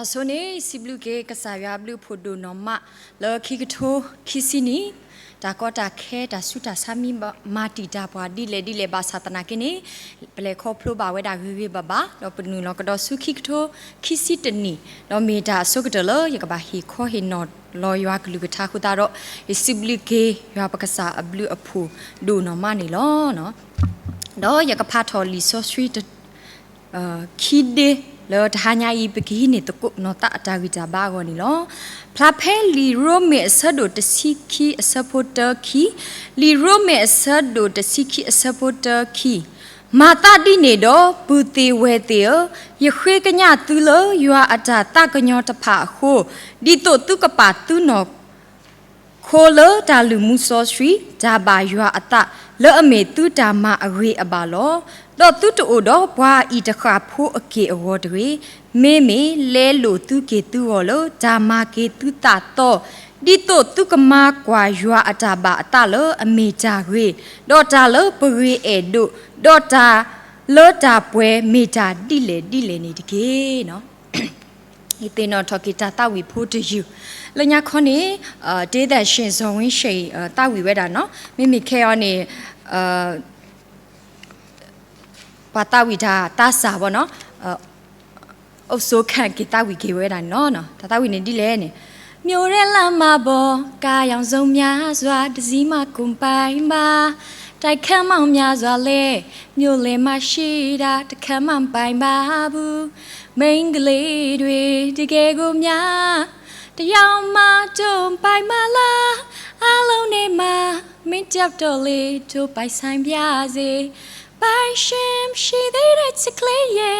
အဆိန့ၣ် စံးဘျုးက့ၤကစၢ်ယွၤအဘျုးအဖှိၣ်ဒိၣ်နီၢ်မး လၢခံကထိခံဆံနံၣ် တၢ်ကီတၢ်ခဲတၢ်ဆူးတၢ်ဆါမံ မၤတံာ်တာ်ပှၤဒ်လဲၣ်ဒ်လဲၣ်ဘၣ်ဆၣ်သနာ်က့န့ၣ် ပလဲၤခီဖျိဘၣ်ဝဲဒၣ်ဂ့ၤဂ့ၤဘၣ်ဘၣ် ဒီးပနုာ်လီၤကဒီးဆူခံကထိခံဆံတနံၣ် ဒီးမ့ၢ်တၢ်အဆိကတၢၢ်လၢယကဘၣ်ဟ့ၣ်ခီဟ့ၣ်နီၤလီၤယွၤကလုၢ်ကထါအဃိသတးဒီး ယစံးဘျုးက့ၤယွၤပကစၢ်အဘျုးအဖှိၣ်ဒိၣ်နီၢ်မးန့ၣ်လီၤ. ဒီးယကဖးထီၣ်လံာ်စီဆှံ ခံဒ့လၢတဟါညါအံၤ ပကဟံးန့ၢ်သကိးနီၢ်သးအတၢ်ဂံၢ်တၢ်ဘါအဂီၢ်န့ၣ်လီၤ. ဖျါဖဲလံာ်ရိမ့ၤအဆၢဒိၣ်တဆံခံအဆၢဖိတၢခံ, လံာ်ရိမ့ၤအဆၢဒိၣ်တဆံခံအဆၢဖိတၢခံ, မၤသးဒ်န့ၣ်ဒီး ပုၢ်သ့ၣ်ဝဲၢ်သ့ၣ်ဧၢ, ယဃ့ကညးသုလၢယွၤအတၢ်သးကညီၤတဖၣ်အဃိ, ဒ်သိးသုကပာ်သုနီၢ် ခိလၢတၢ်လုၢ်မူစီဆှံ, တၢ်ဘၣ်ယွၤအသး, လၢအမ့ၢ်သုတၢ်မၤအဂ့ၤအဘၣ်လီၤ. ဒီးသုတအိၣ်ဒီးပှၤအံၤတဃၣ်ဖိအက့ၢ်အဂီၤတဂ့ၤ, မ့မ့ၢ်လဲလိာ်သုက့ၢ်သုဂီၤလၢတၢ်မၤက့ၤသုသးသီ, ဒ်သိးသုကမၤကွၢ်ယွၤအတၢ်ဘၣ်အသးလၢအမ့ၢ်တၢ်ဂ့ၤ, ဒီးတၢ်လၢပဂ့ၤအဲၣ်ဒိး, ဒီးတၢ်လၢတၢ်ပှဲၤမ့ၢ်တၢ်ဒ်လဲၣ်ဒ်လဲၣ်န့ၣ်တက့ၢ်. ယသ့ၣ်နီၣ်ထီၣ်က့ၤတၢ်သးဝံၣ်ဖိတယုၢ်, လၢညါခီန့ၣ် ဒေးသၢ်ရှ့ၣ်စီၤဝ့ရှ့ၣ် သးဝံၣ်ဝဲဒၣ်နီၤ, မ့မ့ၢ်ခဲအံၤန့ၣ် ပှၤသးဝံၣ်တၢ်သးစၢ်ဘၣ်နီၤ, အိၣ်စိၤခၣ်က့ၤသးဝံၣ်က့ၤဝဲဒၣ်န့ၣ်လီၤ. တၢ်သးဝံၣ်န့ၣ်ဒ်လဲၣ်န့ၣ်, မြို့ထဲလမ်းမပေါ် ကားရောင်စုံများစွာ တစ်စီးမှကုန်ပိုင်ပါ, တိုက်ခန်းပေါင်းများစွာလျှောက် မြို့လယ်မှာရှိတာ တစ်ခန်းမှပိုင်ပါဘူး, မိန်းကလေးတွေ တကယ်ကိုများ တစ်ယောက်မှတော့ပိုင်ပါလား, အားလုံးနဲ့မှ မင်းတစ်ယောက်တော့လေ တို့ပိုင်ဆိုင်ပါစေ, ပိုင်ရှင်မရှိသေးတဲ့ချစ်ကလေးရေ,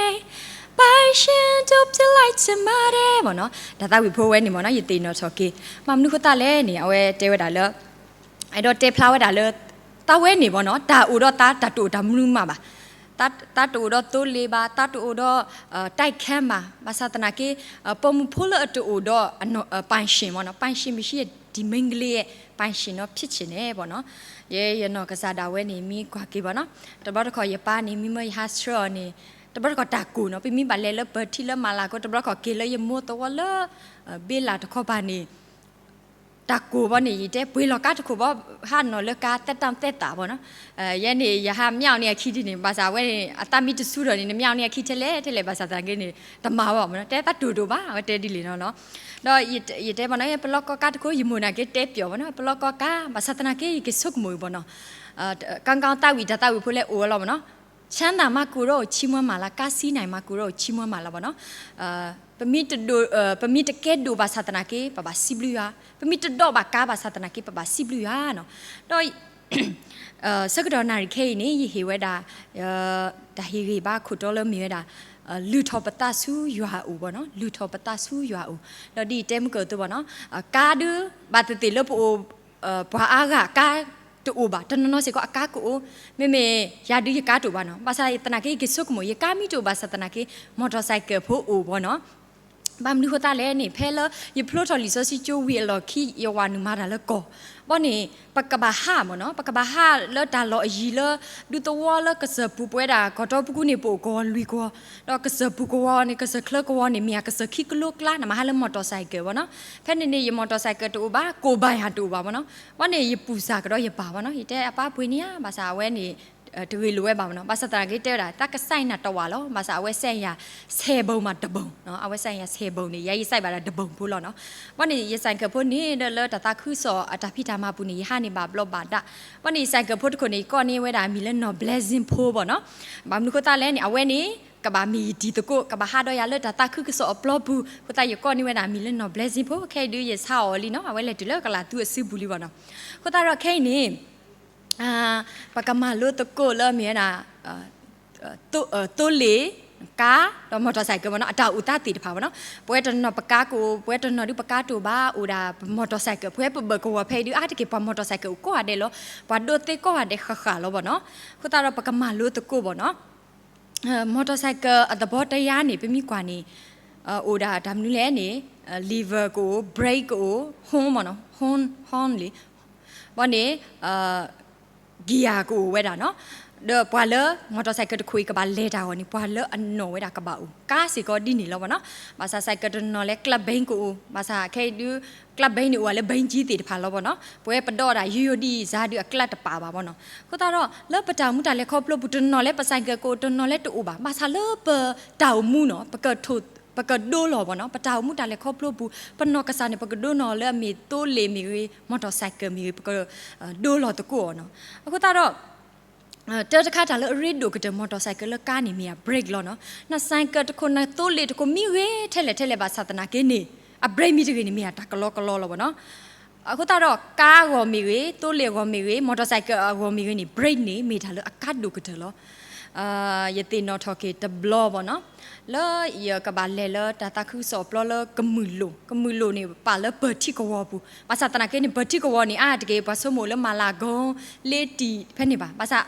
ပိုင်ရှင်တို့ဖြစ်လိုက်ချင်ပါတယ် ဘၣ်နီၤ. တၢ်သးဝံၣ်ဖိဝဲန့ၣ်ဘၣ်နီၤ ယသ့ၣ်နီၣ်ထီၣ်က့ၤ, မ့ၢ်မနုၤဃိသတးလဲၣ်န့ၣ် အဝဲတဲဝဲဒၣ်လၢ အဲၣ်ဒိးတဲဖျါဝဲဒၣ်လၢ သးဝဲန့ၣ်ဘၣ်နီၤ တၢ်အိၣ်ဒီးသး တၢ်တအိၣ်တၢ်မနုၤမးဘၣ်, သးတအိၣ်ဒီးသိလ့ၣ်ဘၣ်, သးတအိၣ်ဒီး တိုက်ခန်း ဘၣ်, ဘၣ်ဆၣ်သနာ်က့ ပိာ်မုၣ်ဖိလၢအတအိၣ်ဒီး ပိုင်ရှင် ဘၣ်နီၤ, ပိုင်ရှင်မရှိတဲ့ ဒီမိန်းကလေးရဲ့ ပိုင်ရှင်တော့ဖြစ်ချင်တယ် ဘၣ်နီၤ. ယဲယနီၢ်ကစၢ်ဒၣ်ဝဲန့ၣ် မ့ၢ်ကွၢ်က့ၤဘၣ်နီၤ, တဘျီတခီၣ်ယပၢ်န့ၣ် မ့ၢ်မၢယဟးဆှၢအီၤန့ၣ် တဘျီတခီၣ်တၢ်ကိၢ်နီၤ, ပမ့ၢ်ဘၣ်လဲၤလၢပၢၤထံလၢမၤလၤကီ တဘျီတခီၣ်က့ၤလၢယမိၢ်သဝီလၢ ဘ့လးတခီပၤန့ၣ် တၢ်ကိၢ်ဘၣ်န့ၣ် ယတဲပှ့ၤလီၤကါတခိၣ်ဘၣ်, ဟးနီၤလၢကါ သက်တမ်းသက်သာ ဘၣ်နီၤ. ယဲန့ၣ် ယဟးမၠၣ်အီၤန့ၣ်အခံဒ်န့ၣ် ဘၣ်ဆၣ်အဝဲန့ၣ် အသးမ့ၢ်တဆူၣ်ထီၣ်န့ၣ် နမၠၣ်အီၤန့ၣ်အခံထဲလဲၣ်ထဲလဲၣ် ဘၣ်ဆၣ်သနာ်က့န့ၣ် တမၤဘၣ်မနီၤ, တဲသးတိၢ်တိၢ်ဘၣ် အဝဲတဲဒ်လဲၣ်နီၤနီၤ. ဒီးယတဲဘၣ်နီၤ ပလီၢ်ကီၢ်ကါတခိၣ် ယမိၢ်နာ်က့တဲပျီၣ်ဘၣ်နီၤ, ပလီၢ်ကီၢ်ကါ ဘၣ်ဆၣ်သနာ်က့ ယကဆိကမိၣ်အံၤဘၣ်နီၤ, ကီကီသးဝံၣ်တၢ်သးဝံၣ်ဖိလဲၣ်အိၣ်ဝဲလီၤမနီၤ, ချမ်းသာမှကိုယ်တော်ကိုချီးမွမ်းမှာလား, ကားစီးနိုင်မှကိုယ်တော်ကိုချီးမွမ်းမှာလား ဘၣ်နီၤ. ပမ့ၢ်တဒိး ပမ့ၢ်တကဲဒိၣ်ဘၣ်ဆၣ်သနာ်က့ ပဘၣ်စံးဘျုးယွၤ, ပမ့ၢ်တဒိးဘၣ်ကါဘၣ်ဆၣ်သနာ်က့ ပဘၣ်စံးဘျုးယွၤနီၤ. ဒီး ဆၢကတီၢ်နၣ်ရံၣ်ခဲအံၤန့ၣ် ယဟ့ၣ်ဝဲဒၣ် တၢ်ဟ့ၣ်ဂံၢ်ဘါခိၣ်တီလၢမ့ၢ်ဝဲဒၣ် လုၢ်ထီၣ်ပသးဆူယွၤအအိၣ်ဘၣ်နီၤ, လုၢ်ထီၣ်ပသးဆူယွၤအအိၣ်, ဒီးဒ်ယတဲမုၢ်ကၢၢ်အသိးဘၣ်နီၤ, ကါဒုး ဘၣ်သ့ၣ်သ့ၣ်လၢပအိၣ် ပှၤအါဂၤအကါတအိၣ်ဘၣ်, တနီၤနီၤစ့ၢ်ကီးအကါကအိၣ်, မ့မ့ၢ်ယၤဒုးယကါတအိၣ်ဘၣ်နီၤ, ဘၣ်ဆၣ်သနာ်က့ ယကဆိကမိၣ် ယကါမ့ၢ်တအိၣ်ဘၣ်ဆၣ်သနာ်က့ မော်တော်ဆိုင်ကယ်ဖိအိၣ်ဘၣ်နီၤ. ဘၣ်မနုၤဃိသတးလဲၣ်န့ၣ် ဖဲလၢယဖျိထီၣ်လံာ်စီဆှံကၠိဝံၤအလီၢ်ခံ ယဝၤနုာ်မၤတၢ်လၢကီၢ်, ဘၣ်န့ၣ် ပကဘၣ်ဟးမနီၤ, ပကဘၣ်ဟးလၢတၢ်လီၢ်အယံၤလၢ ဒူသဝီလၢကစၢၢ်ပူၤပဝဲဒၣ် ကီၢ်တီပူၤကူန့ၣ် ပအိၣ်ကဝီၤလွံၢ်ကဝီၤ, ဒီးကစၢၢ်ပူၤကဝီၤန့ၣ် ကစၢၢ်ချၢကဝီၤန့ၣ် မ့ၢ်အကစၢၢ်ခံကလိကျါ နမၤဟးလၢမော်တော်ဆိုင်ကယ်ဘၣ်နီၤ. ဖဲန့ၣ်န့ၣ် ယမော်တော်ဆိုင်ကယ်တအိၣ်ဘၣ်, ကိၣ်ဘၣ်ယၤတအိၣ်ဘၣ်မနီၤ. ဘၣ်န့ၣ် ယပူၤစၢ်ကဒီးယပၢ်ဘၣ်နီၤ, ယတဲအပၢ်ပှ့ၤန့ၢ်ဧါ, ဘၣ်ဆၣ်အဝဲန့ၣ် တဂ့ၤလိာ်ဝဲဘၣ်မနီၤ, ဘၣ်ဆၣ်သနာ်က့တဲဝဲဒၣ် တၢ်ကစၢ်အံၤနၤတဝၢ်လီၤ, ဘၣ်ဆၣ်အဝဲစဲးယၤ ဆယ်ဘီမးတဘီနီၤ, အဝဲစဲးယၤ ဆယ်ဘီန့ၣ် ယဲယစဲးဘၣ်ဒၣ်တဘီဖိလီၤနီၤ. ဘၣ်န့ၣ် ယဆိုင်ကယ်ဖိန့ၣ် ဒီးလၢတၢ်သးခုကစီၣ်အတၢ်ဖံးတၢ်မၤပူၤန့ၣ် ယဟးန့ၢ်ဘၣ်ဘျီးဘၣ်ဒါ. ဘၣ်န့ၣ် ယဆိုင်ကယ်ဖိတခိၣ်န့ၣ် ယကိးန့ၢ်ဝဲဒၣ်အမံၤလၢနီၢ် blessing ဖိဘၣ်နီၤ. ဘၣ်မနုၤဃိသတးလဲၣ်န့ၣ် အဝဲန့ၣ် ကဘၣ်မ့ၢ်ယတံၤသကိး, ကဘၣ်ဟးဒီးယၤလၢတၢ်သးခုကစီၣ်အပျီပူၤ, အဃိသတးယကိးန့ၢ်ဝဲဒၣ်အမံၤလၢနီၢ် blessing ဖိ, ခဲအံၤဒုးယဆါအီၤလံနီၤ, အဝဲလဲၤတုၤလၢကလၤသူအစုပူၤလံဘၣ်နီၤ. အဃိသတးဒီးခဲအံၤန့ၣ် ပကမၤလိသကိးလၢမ့ၢ်ဝဲဒၣ် သိလ့ၣ်, ကါ, ဒီးမော်တော်ဆိုင်ကယ်ဘၣ်နီၤ, အတၢ်အိၣ်သးသ့ၣ်တဖၣ်ဘၣ်နီၤ. ပဝဲတနီၤပကါကအိၣ်, ပဝဲတနီၤဒုးပကါတအိၣ်ဘၣ်, အိၣ်ဒၣ်ပမော်တော်ဆိုင်ကယ်, ပဝဲပဘၢၣ်ကဝီၤဖဲအံၤဒုး အါတက့ၢ်ပှၤမော်တော်ဆိုင်ကယ်အိၣ်ကိးဂၤဒဲးလီၤ, ပှၤဒိးသ့ကိးဂၤဒဲးဃၣ်ဃၣ်လီၤဘၣ်နီၤ. အဃိသတးဒီးပကမၤလိသကိးဘၣ်နီၤ. မော်တော်ဆိုင်ကယ်အသဘောတရားန့ၣ် ပမ့ၢ်ကွၢ်န့ၣ် အိၣ်ဒၣ်တၢ်မနုၤလဲၣ်န့ၣ် lever ကအိၣ်, brake ကအိၣ်, horn ဘၣ်နီၤ, horn, horn လံ. ဘၣ်န့ၣ် gear ကအိၣ်ဝဲဒၣ်နီၤ. ဒီးပှၤလၢ မော်တော်ဆိုင်ကယ် တခိၣ်အံၤကဘၣ်လဲၤတၢ်အဂီၢ်န့ၣ် ပှၤလၢအနီၣ်ဝဲဒၣ်ကဘၣ်အိၣ်, ကါစ့ၢ်ကီးဒ်န့ၣ်လီၤဘၣ်နီၤ. ဘၣ်ဆၣ် ဆိုင်ကယ် တနီၤလဲၤ club band ကအိၣ်, ဘၣ်ဆၣ်ခဲအံၤဒုး club band န့ၣ်အိၣ်ဝဲလၢ ဘၣ်ကၠံသ့ၣ်တဖၣ်လီၤဘၣ်နီၤ. ပဝဲပဒီးဒၣ်ယိယိဒ်အံၤ စၤဒုးအကျါတပာ်ဘၣ်ဘၣ်နီၤ. အဃိသတးဒီး လၢပတၢ်အိၣ်မူတၢ်လဲၤခီဖျိပူၤ တနီၤလဲၤ ပဆိုင်ကယ် ကအိၣ်, တနီၤလဲၤတအိၣ်ဘၣ်. ဘၣ်ဆၣ်လၢပတၢ်အိၣ်မူနီၤ ပကဒိလီၤဘၣ်နီၤ, ပတၢ်အိၣ်မူတၢ်လဲၤခီဖျိပူၤ ပနီၢ်ကစၢ်န့ၣ် ပကဒိနီၢ်လၢအမ့ၢ်သိလ့ၣ်မ့ၢ်ဂ့ၤ, မော်တော်ဆိုင်ကယ် မ့ၢ်ဂ့ၤ, ပကဒိလီၤသကိးအီၤနီၤ. အဃိသတးဒီး တၢ်တခါတၢ်လၢအရ့ဒိၣ်ကတၢၢ် မော်တော်ဆိုင်ကယ် လၢကါန့ၣ်မ့ၢ်အ brake လီၤနီၤ. နဆိုင်ကယ် တခိၣ် နသိလ့ၣ်တခိၣ် မ့ၢ်ဂ့ၤထဲလဲၣ်ထဲလဲၣ်ဘၣ်ဆၣ်သနာ်က့န့ၣ် အ brake မ့ၢ်တဂ့ၤန့ၣ် မ့ၢ်အတၢ်ကလီကလီလီၤဘၣ်နီၤ. အဃိသတးဒီး ကါအဂီၢ်မ့ၢ်ဂ့ၤ, သိလ့ၣ်အဂီၢ်မ့ၢ်ဂ့ၤ, မော်တော်ဆိုင်ကယ် အဂီၢ်မ့ၢ်ဂ့ၤန့ၣ် brake န့ၣ် မ့ၢ်တၢ်လၢအကါဒိၣ်ကတၢၢ်လီၤ. ယသ့ၣ်နီၣ်ထီၣ်က့ၤတဘျီဘၣ်နီၤ, လၢယကဘၣ်လဲၤလၢတၢ်သးခုကစီၣ်အပျီလၢကမုၢ်လိၣ်, ကမုၢ်လိၣ်န့ၣ် ပာ်လၢပၢၢ်ထံကဝီၤပူၤ, ဘၣ်ဆၣ်သနာ်က့န့ၣ် ပၢၢ်ထံကဝီၤန့ၣ် အါတက့ၢ် ပှၤဆိကမိၣ်လၢမၤလၤကီ လ့တံၢ်ဖဲန့ၣ်ဘၣ်. ဘၣ်ဆၣ်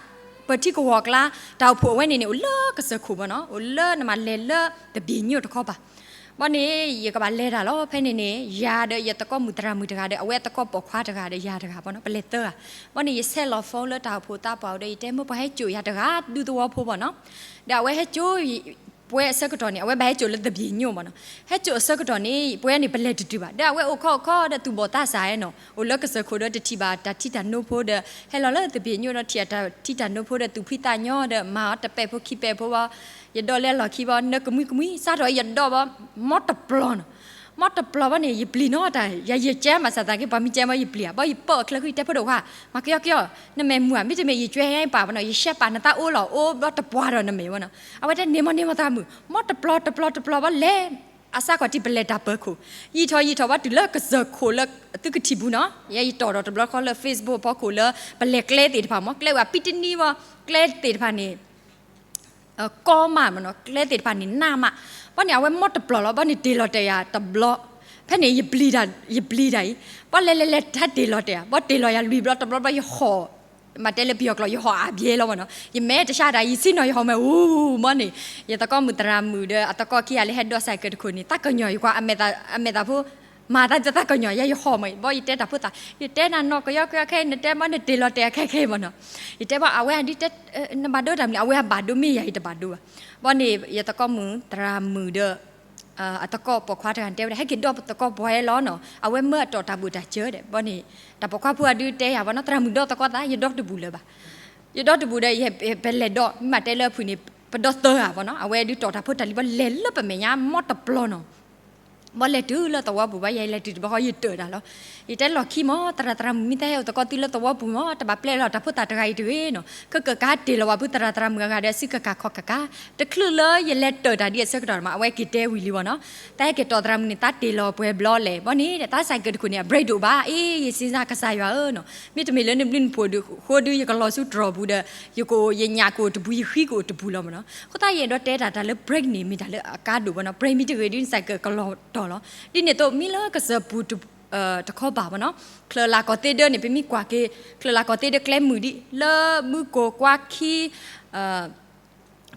ပၢၢ်ထံကဝီၤအကျါ တၢ်အိၣ်ဖှိၣ်အဝဲန့ၣ်န့ၣ် အိၣ်လၢကစၢၢ်ခိၣ်ဘၣ်နီၤ, အိၣ်လၢနမၤလဲၤလၢသဘ့ၣ်ညိၣ်တခီပၤ. ဘၣ်န့ၣ် ယကဘၣ်လဲၤတၢ်လီၤ. ဖဲန့ၣ်န့ၣ် ယၤဒီးယသကိးမုၣ်သရၣ်မုၣ်တဂၤဒီး အဝဲအသကိးပိာ်ခွါတဂၤဒီးယၤတဂၤဘၣ်နီၤ, ပလဲၤသၢဂၤ. ဘၣ်န့ၣ် ယဆဲးလီၤ phone လၢတၢ်အိၣ်ဖှိၣ်သးပှၢ်အအိၣ်ဒီး ယတဲမ့ၢ်ပှၤဟဲစိာ်ယၤတဂၤ ဒူသဝီဖိဘၣ်နီၤ, ဒီးအဝဲဟဲစိာ် ပှဲၤအဆၢကတီၢ်န့ၣ် အဝဲဘၣ်ဟဲစိာ်လၢသဘ့ၣ်ညိၣ်ဘၣ်နီၤ. ဟဲစိာ်အဆၢကတီၢ်န့ၣ် ပှဲၤန့ၣ် ပလဲၤတတုၤဘၣ်. ဒီးအဝဲအိၣ်ခိးအိၣ်ခိးဒီးသူၣ်ဘီၣ်သးစၢ်နီၤ, အိၣ်လၢကစၢၢ်ခိၣ်ဒီးတထံၣ်ဘၣ်တၢ်ထံတၢ်နိဖိဒီး ဟဲလီၤလၢသဘ့ၣ်ညိၣ်ဒီးထံၣ်အတၢ်ထံတၢ်နိဖိဒီးသူၣ်ဖှံသးညီဒီး မၤအီၤတပဲာ်ဖိခံပဲာ်ဖိဘၣ်. ယဒိးလဲလီၢ်ခံဘၣ် နကမှံကမှံ စးထီၣ်ယဒိးဘၣ် မီတပျီၤနီၤ. မီတပျီၤဘၣ်န့ၣ် ယပျံၤနီၤတၢ် ယၤယကဲမး ဘၣ်ဆၣ်သနာ်က့ ပှၤမ့ၢ်ကဲမီ ယပျံၤဧါ. ဘၣ်ယပၢအချၢဃံ တဲဖိဒိၣ်ခွါ မၤကယီကယီ နမဲာ်မုာ်ဧါ, မ့တမ့ၢ်ယကွဲဟဲပာ်ဘၣ်နီၤ, ယရှဲပာ်နသးအိၣ်လီၤ အိၣ်ဘျီတပှၢ်ဒီးနမဲာ်ဘၣ်နီၤ. အဝဲတဲန့ၣ်မီၤန့ၣ်မီၤသရၣ်မုၣ်, မီတပျီၤတပျီၤတပျီၤဘၣ်လဲၤ အစးခီၣ်ထံးပလဲၤတၢ်ပၢၤခိၣ်, ယံာ်ထီၣ်ယံာ်ထီၣ်ဘၣ်တုၤလၢကစၢၢ်ခိၣ်လၢသုကထံၣ်ပူၤနီၤ, ယဲယတီၢ်ဒီးတဘျီဃီလၢ Facebook ဖီခိၣ်လၢ ပလဲၤကျဲသ့ၣ်တဖၣ်မီၤ, ကျဲဝဲပံတနံၤဘၣ် ကျဲသ့ၣ်တဖၣ်န့ၣ် ကီမးမနီၤ, ကျဲသ့ၣ်တဖၣ်န့ၣ်နးမး, ဘၣ်န့ၣ် အဝဲမီတပျီၤလီၤ ဘၣ်န့ၣ်တ့ၢ်လီၤတဲာ်ယၤတဘျီ, ဖဲန့ၣ် ယပျံၤတၢ်အံၤ, ဘၣ်လဲၤလဲၤလဲၤတၢ်တ့ၢ်လီၤတဲာ်ဧါ, ဘၣ်တ့ၢ်လီၤယၤလွံၢ်ဘျီတဘျီဘျီ ယဟီၣ်, မ့ၢ်တဲလၢပယီၤကျိာ် ယဟီၣ်အါဘျဲလီၤမနီၤ, ယမဲာ်တဆါတၢ် ယဆ့ၣ်နီၤယဟီၣ်မဲာ် အူမီန့ၣ်, ယသကိးမုၣ်သရၣ်မုၣ်ဒီးအသကိးခံဂၤလၢဟဲဒိးဆိုင်ကယ်တခိၣ်န့ၣ် သးကညီၤယကွၢ် အမဲာ်သးဖိ မၤသးတသးကညီၤ ယၤယဟီၣ်မး, ဘၣ်ယတဲတၢ်ဖိသၣ် ယတဲနၤနီၢ်ကယီကယီခဲအံၤ နတဲဘၣ်နတ့ၢ်လီၤတဲာ်အခဲခဲမနီၤ, ယတဲဘၣ်အဝဲဒ်တဲ နဘၣ်ဒိတၢ်မနုၤ အဝဲအဘၣ်ဒိမ့ၢ်ယၤအံၤတဘၣ်ဒိဘၣ်, ဘၣ်န့ၣ် ယသကိးမုၣ်သရၣ်မုၣ်ဒီး အသကိးပိာ်ခွါတဂၤန့ၣ် တဲဝဲဒၣ် ဟဲက့ၤဒိးသကိးပှၤလီၤနီၤ, အဝဲမၢအတီၢ်တၢ်ဘူၣ်တၢ်စၢၤဒီး, ဘၣ်န့ၣ် တၢ်ပိာ်ခွါဖိအဒုးတဲယၤဘၣ်နီၤ သရၣ်မုၣ်ဒိးသကိးသး ယဒိးတဘူၣ်လၢၤဘၣ်, ယဒိးတဘူၣ်ဒီး ယပလဲၤဒိး မ့ၢ်မးတဲလၢအဖုၣ်န့ၣ် ပဒိးသၢဂၤဘၣ်နီၤ, အဝဲဒုးတီၢ်တၢ်ဖိတၢ်လံၤဘၣ် လဲၤလၢပမဲာ်ညါ မီတပျီၤနီၤ ဘၣ်လဲၤတုၤလၢသဝီပူၤဘၣ် ယဲယလဲၤတုၤတဘျီဃီ ယတၢၢ်တၢ်လီၤ, ယတဲလီၢ်ခံမး သရၣ်သရၣ်မုၣ် မ့ၢ်သးဟဲအိၣ်သကိးသုလၢသဝီပူၤမး တဘၣ်ပျဲလီၤတၢ်ဖိသၣ်တဂၤအံၤတဂ့ၤနီၤ, ခဲကကးတ့ၢ်လီၤဘၣ်ဖုသရၣ်သရၣ်မုၣ်အဂၤဒီး စုကကးခီၣ်ကကး, တချုးလၢယလဲၤတၢၢ်တၢ်ဒ်အဆၢကတီၢ်မး အဝဲက့ၤတဲဝံၤလံဘၣ်နီၤ, သးဟဲက့ၤတီၢ်သရၣ်မုၣ်န့ၣ် သးတ့ၢ်လီၤပှဲၤဘျီလဲၣ်, ဘၣ်န့ၣ် သးဆိုင်ကယ်တခိၣ်န့ၣ် အ brake ဒိၣ်ဘၣ်, အ့ ယစ့စါကစၢ်ယွၤဧၢနီၤ, မ့တမ့ၢ်လၢနဘျုးနဖှိၣ်ဒုး ဃိဒုးယကလီၤဆူတြီၤပူၤဒီး ယကအိၣ်ယညၣ်ကအိၣ်တပူၤ ယဃံကအိၣ်တပူၤလီၤမးနီၤ, အဃိသတးယအဲၣ်ဒိးတဲတၢ်တၢ်လၢ brake န့ၣ် မ့ၢ်တၢ်လၢအကါဒိၣ်ဘၣ်နီၤ, brake မ့ၢ်တဂ့ၤဒုး ဆိုင်ကယ် ကလီၤတီၤလီၤ, ဒ်န့ၣ်အသိး မ့ၢ်လၢကစၢၢ်ပူၤ တခီပၤမးနီၤ, ချၢၣ်လၢ်ကီၢ်သ့ဒၢန့ၣ် ပမ့ၢ်ကွၢ်က့ၤ ချၢၣ်လၢ်ကီၢ်သ့ဒၢကျဲမုၢ်ဒ် လၢမူကိၢ်ကွၢ်ခံ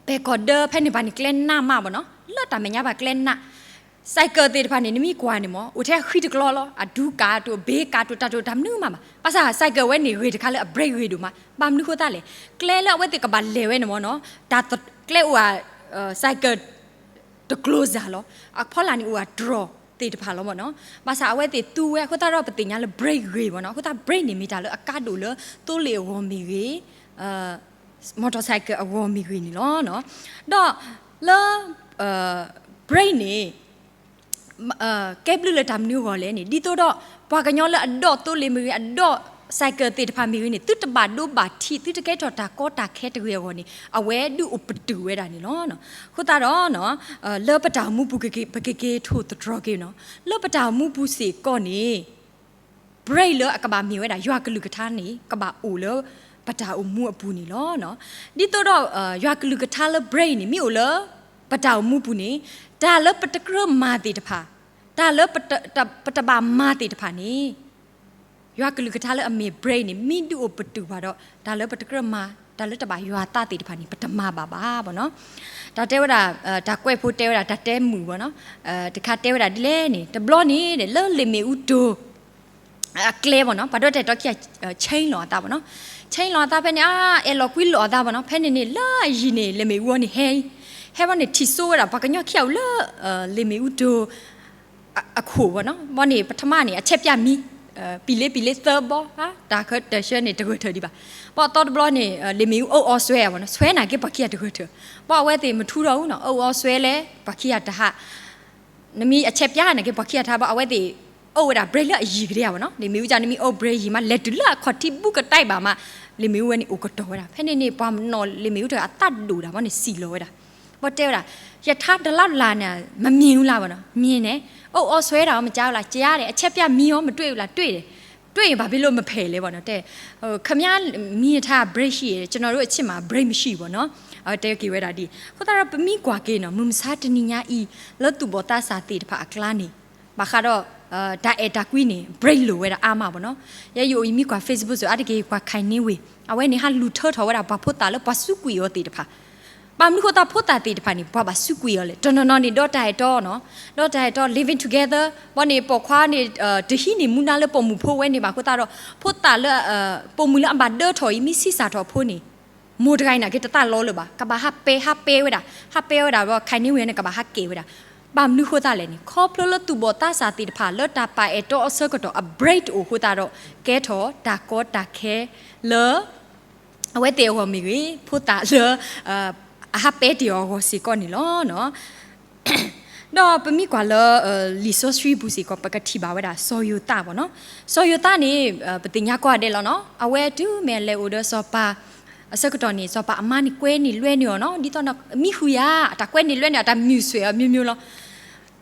ပဲာ်ကီၢ်ဒၢဖဲန့ၣ်ဘၣ်န့ၣ် ကျဲနးမးမးနီၤ, လၢတၢ်မဲာ်ညါဘၣ်ကျဲနး, ဆိုင်ကယ် သ့ၣ်တဖၣ်န့ၣ် နမ့ၢ်ကွၢ်န့ၣ်မး အိၣ်ထဲအဃံတကျီလီၤ, အဒူကးတအိၣ် ဘ့ကးတအိၣ် တၢ်တအိၣ်တၢ်မနုၤမးဘၣ်, ဘၣ်ဆၣ် ဆိုင်ကယ် ဝဲန့ၣ်ဂ့ၤတခါလၢအ brake ဂ့ၤဒိၣ်မး, ဘၣ်မနုၤဃိသတးလဲၣ်, ကျဲလၢအဝဲသ့ၣ်ကဘၣ်လဲၤဝဲန့ၣ်မးနီၤ, တၢ်ကျဲအိၣ်ဧါ ဆိုင်ကယ် တကျိၤစၢ်လီၤ, အဖီလာ်န့ၣ်အိၣ်ဧါတြီၤသ့ၣ်တဖၣ်လီၤမးနီၤ, ဘၣ်ဆၣ်အဝဲသ့ၣ်သူဝဲအဃိသတးဒီး ပသ့ၣ်ညါလၢ brake ဂ့ၤမးနီၤ, အဃိသတး brake န့ၣ်မ့ၢ်တၢ်လၢအကါဒိၣ်လၢ သိလ့ၣ်အဂီၢ်မ့ၢ်ဂ့ၤ မော်တော်ဆိုင်ကယ် အဂီၢ်မ့ၢ်ဂ့ၤန့ၣ်လီၤ. ဒီးလၢ brake န့ၣ် ကဲဘျုးလၢတၢ်မနုၤအဂီၢ်လဲၣ်န့ၣ် ဒ်သိးဒီး ပှၤကညီလၢအဒိးသိလ့ၣ်မ့ၢ်ဂ့ၤ အဒိးဆိုင်ကယ် သ့ၣ်တဖၣ်မ့ၢ်ဂ့ၤန့ၣ် သုတဘၣ်ဒိဘၣ်ထံး သုတကဲထီၣ်တၢ်ကီတၢ်ခဲတဂ့ၤအဂီၢ်န့ၣ် အဝဲဒုးအိၣ်ပတုာ်ဝဲဒၣ်န့ၣ်လီၤ. အဃိသတးဒီး လၢပတၢ်အိၣ်မူပူၤ ပကက့ၤထိၣ်သတြီၤက့ၤနီၤ, လၢပတၢ်အိၣ်မူပူၤစ့ၢ်ကီးန့ၣ် brake လၢအကဘၣ်မ့ၢ်ဝဲဒၣ် ယွၤကလုၢ်ကထါန့ၣ် ကဘၣ်အိၣ်လၢပတၢ်အိၣ်မူအပူၤန့ၣ်လီၤ. ဒ်သိးဒီး ယွၤကလုၢ်ကထါလၢ brake န့ၣ် မ့ၢ်အိၣ်လၢပတၢ်အိၣ်မူပူၤန့ၣ် တၢ်လၢပတကြၢးမၤသ့ၣ်တဖၣ်, တၢ်လၢပတဘၣ်မၤသ့ၣ်တဖၣ်န့ၣ် ယွၤကလုၢ်ကထါလၢအမ့ၢ် brake န့ၣ် မ့ၢ်ဒုးအိၣ်ပတုာ်ပှၤဒီး တၢ်လၢပတကြၢးမၤ တၢ်လၢတဘၣ်ယွၤသးသ့ၣ်တဖၣ်န့ၣ် ပတမၤဘၣ်ဘၣ်ဘၣ်နီၤ. တၢ်တဲဝဲဒၣ် တၢ်ကွဲးဖိတဲဝဲဒၣ် တၢ်တဲမုာ်ဘၣ်နီၤ, တခါတဲဝဲဒၣ်ဒ်လဲၣ်န့ၣ် တဘျီန့ၣ် လၢလ့ၣ်မ့ၣ်အူတိၤ အကျဲဘၣ်နီၤ, ပှၤဒီးတၢ်အဲၣ်တီခံဂၤ ဆ့လီၤအသးဘၣ်နီၤ, ဆ့လီၤအသးဖဲန့ၣ် အါ အဲၣ်လီၤကွံလိာ်အသးဘၣ်နီၤ, ဖဲန့ၣ်န့ၣ် လၢအယံၤန့ၣ် လ့ၣ်မ့ၣ်အူအီၤန့ၣ်ဟဲ, ဟဲဘၣ်န့ၣ် ထံၣ်စိဝဲဒၣ် ပှၤကညီခံဂၤအံၤလၢ လ့ၣ်မ့ၣ်အူတိၤ အခိၣ်ဘၣ်နီၤ, ဘၣ်န့ၣ် ပထမန့ၣ် အဆဲးပၠၣ်မံၤ ပံၤလ့ပံၤလ့သၢဘီ, တၢ်ဃၢတၢ်ဆၢန့ၣ် တဂၢၢ်ထၢၣ်ဒံးဘၣ်, ဘၣ်သီတဘျီန့ၣ် လ့ၣ်မ့ၣ်အူအီၣ်အီဆွဲဧါဘၣ်နီၤ, ဆွဲနာ်က့ပှၤခံဂၤတဂၢၢ်ထၢၣ်, ဘၣ်အဝဲသ့ၣ်မထူထီၣ်အူနီၤ, အီၣ်အီဆွဲလဲၣ် ပှၤခံဂၤတဟး နမ့ၢ်အဆဲးပၠၣ်နာ်က့ ပှၤခံဂၤတဟးဘၣ်, အဝဲသ့ၣ် အိၣ်ဝဲဒၣ်ဘြဲလၢအယံၤကဒဲဧါဘၣ်နီၤ, လ့ၣ်မ့ၣ်အူန့ၣ် နမ့ၢ်အိၣ်ဘြဲယံၤမး လဲၤတုၤလၢအခီၣ်ထံးဘူးကတၢၢ်ဘၣ်မး, လ့ၣ်မ့ၣ်အူဝဲန့ၣ် အိၣ်ကတီၤဝဲဒၣ်, ဖဲန့ၣ်န့ၣ် ပှၤနီၣ်လ့ၣ်မ့ၣ်အူတဂၤအသးဒိၣ်ဒၣ်ဘၣ်န့ၣ် စံၣ်လီၤဝဲဒၣ်, ဘၣ်တဲဝဲဒၣ် ယထါတလါလၢ်န့ၣ် မမြင်ဘူးလားဘၣ်နီၤ, မြင်တယ်, အိၣ်အီဆွဲဒၣ်အီၤ မကြားဘူးလား, ကြားတယ်, အဆဲးပၠၣ်မံၤအီၤ မတွေ့ဘူးလား, တွေ့တယ်, တွေ့ရင်ဘာဖြစ်လို့မဖယ်လဲဘၣ်နီၤ, တဲ ခင်ဗျား မင်းထား ဘြဲရှိတယ်, ကျွန်တော်တို့အဆင့်မှာ ဘြဲမရှိဘူးဘၣ်နီၤ, တဲက့ၤဝဲဒၣ်ဒ်အံၤ, အဃိသတးဒီး ပမ့ၢ်ကွၢ်က့ၤနီၤ မုၢ်မဆါတနံၤညါအံၤ လၢသူၣ်ဘီၣ်သးစၢ်သ့ၣ်တဖၣ်အကျါန့ၣ် ဘၣ်ဃးဒီး တၢ်အဲၣ်တၢ်ကွံန့ၣ် ဘြဲလိၣ်ဝဲဒၣ်အါမးဘၣ်နီၤ, ယဲယအိၣ်ယမ့ၢ်ကွၢ် Facebook စ့ၢ် အါတက့ၢ်ကွၢ် Kanye West အဝဲန့ၣ် ဟးလူၤထၢထီၣ်ဝဲဒၣ်ပှၤဖိသၣ်လၢပှၤစူးကွံာ်အီၤသ့ၣ်တဖၣ်, ဘၣ်မနုၤဃိသတးဖိသၣ်သ့ၣ်တဖၣ်န့ၣ် ပှၤဘၣ်စူးကွံာ်အီၤလဲၣ်, တနီၤနီၤန့ၣ် ဒီးတၢ်အဲၣ်တီနီၤ, ဒီးတၢ်အဲၣ်တီ living together ဘၣ်န့ၣ် ပိာ်ခွါန့ၣ် တဟံးန့ၢ်မူဒါလၢပိာ်မုၣ်ဖိဝဲန့ၣ်ဘၣ်အဃိသတးဒီး ဖိသၣ်လၢ ပိာ်မုၣ်လၢအဘၣ်ဒၢထီၣ်အံၤ မ့ၢ်ဆံးစၢ်ထီၣ်အဖိန့ၣ် မိၢ်တဂၤအံၤနာ်က့တသးလီလၢၤဘၣ်, ကဘၣ်ဟးပဲ ဟးပဲဝဲဒၣ်, ဟးပဲဝဲဒၣ်ဒီး Kanye West န့ၣ် ကဘၣ်ဟးကဲဝဲဒၣ်, ဘၣ်မနုၤဃိသတးလဲၣ်န့ၣ် ခီဖျိလၢသူၣ်ဘီၣ်သးစၢ်သ့ၣ်တဖၣ်လၢတၢ်ပာ်အဲၣ်တီအဆၢကတီၢ် အ break တအိၣ်အဃိသတးဒီး ကဲထီၣ်တၢ်ကီတၢ်ခဲလၢ အဝဲသ့ၣ်အဂီၢ်မ့ၢ်ဂ့ၤ ဖိသၣ်လၢ အဟးပဲတ့ၢ်အီၤအဂီၢ်စ့ၢ်ကီးန့ၣ်လီၤ. ဒီးပမ့ၢ်ကွၢ်လၢ လံာ်စီဆှံပူၤစ့ၢ်ကီး ပကထံၣ်ဘၣ်ဝဲဒၣ် စီၤယိၤသးဘၣ်နီၤ. စီၤယိၤသးန့ၣ် ပသ့ၣ်ညါကိးဂၤဒဲးလီၤနီၤ. အဝဲတုၤမ့ၢ်အလဲၤအိၣ်ဒီးစီၤပၤ အဆၢကတီၢ်န့ၣ် စီၤပၤအမါန့ၣ် ကွဲန့ၢ်လွဲန့ၢ်အီၤနီၤ. ဒ်သိးမံဃုာ်ယၤ အတၢ်ကွဲန့ၢ်လွဲန့ၢ် အတၢ်မုၢ်ဆွဲးအီၤ မျိုးမျိုးလီၤ.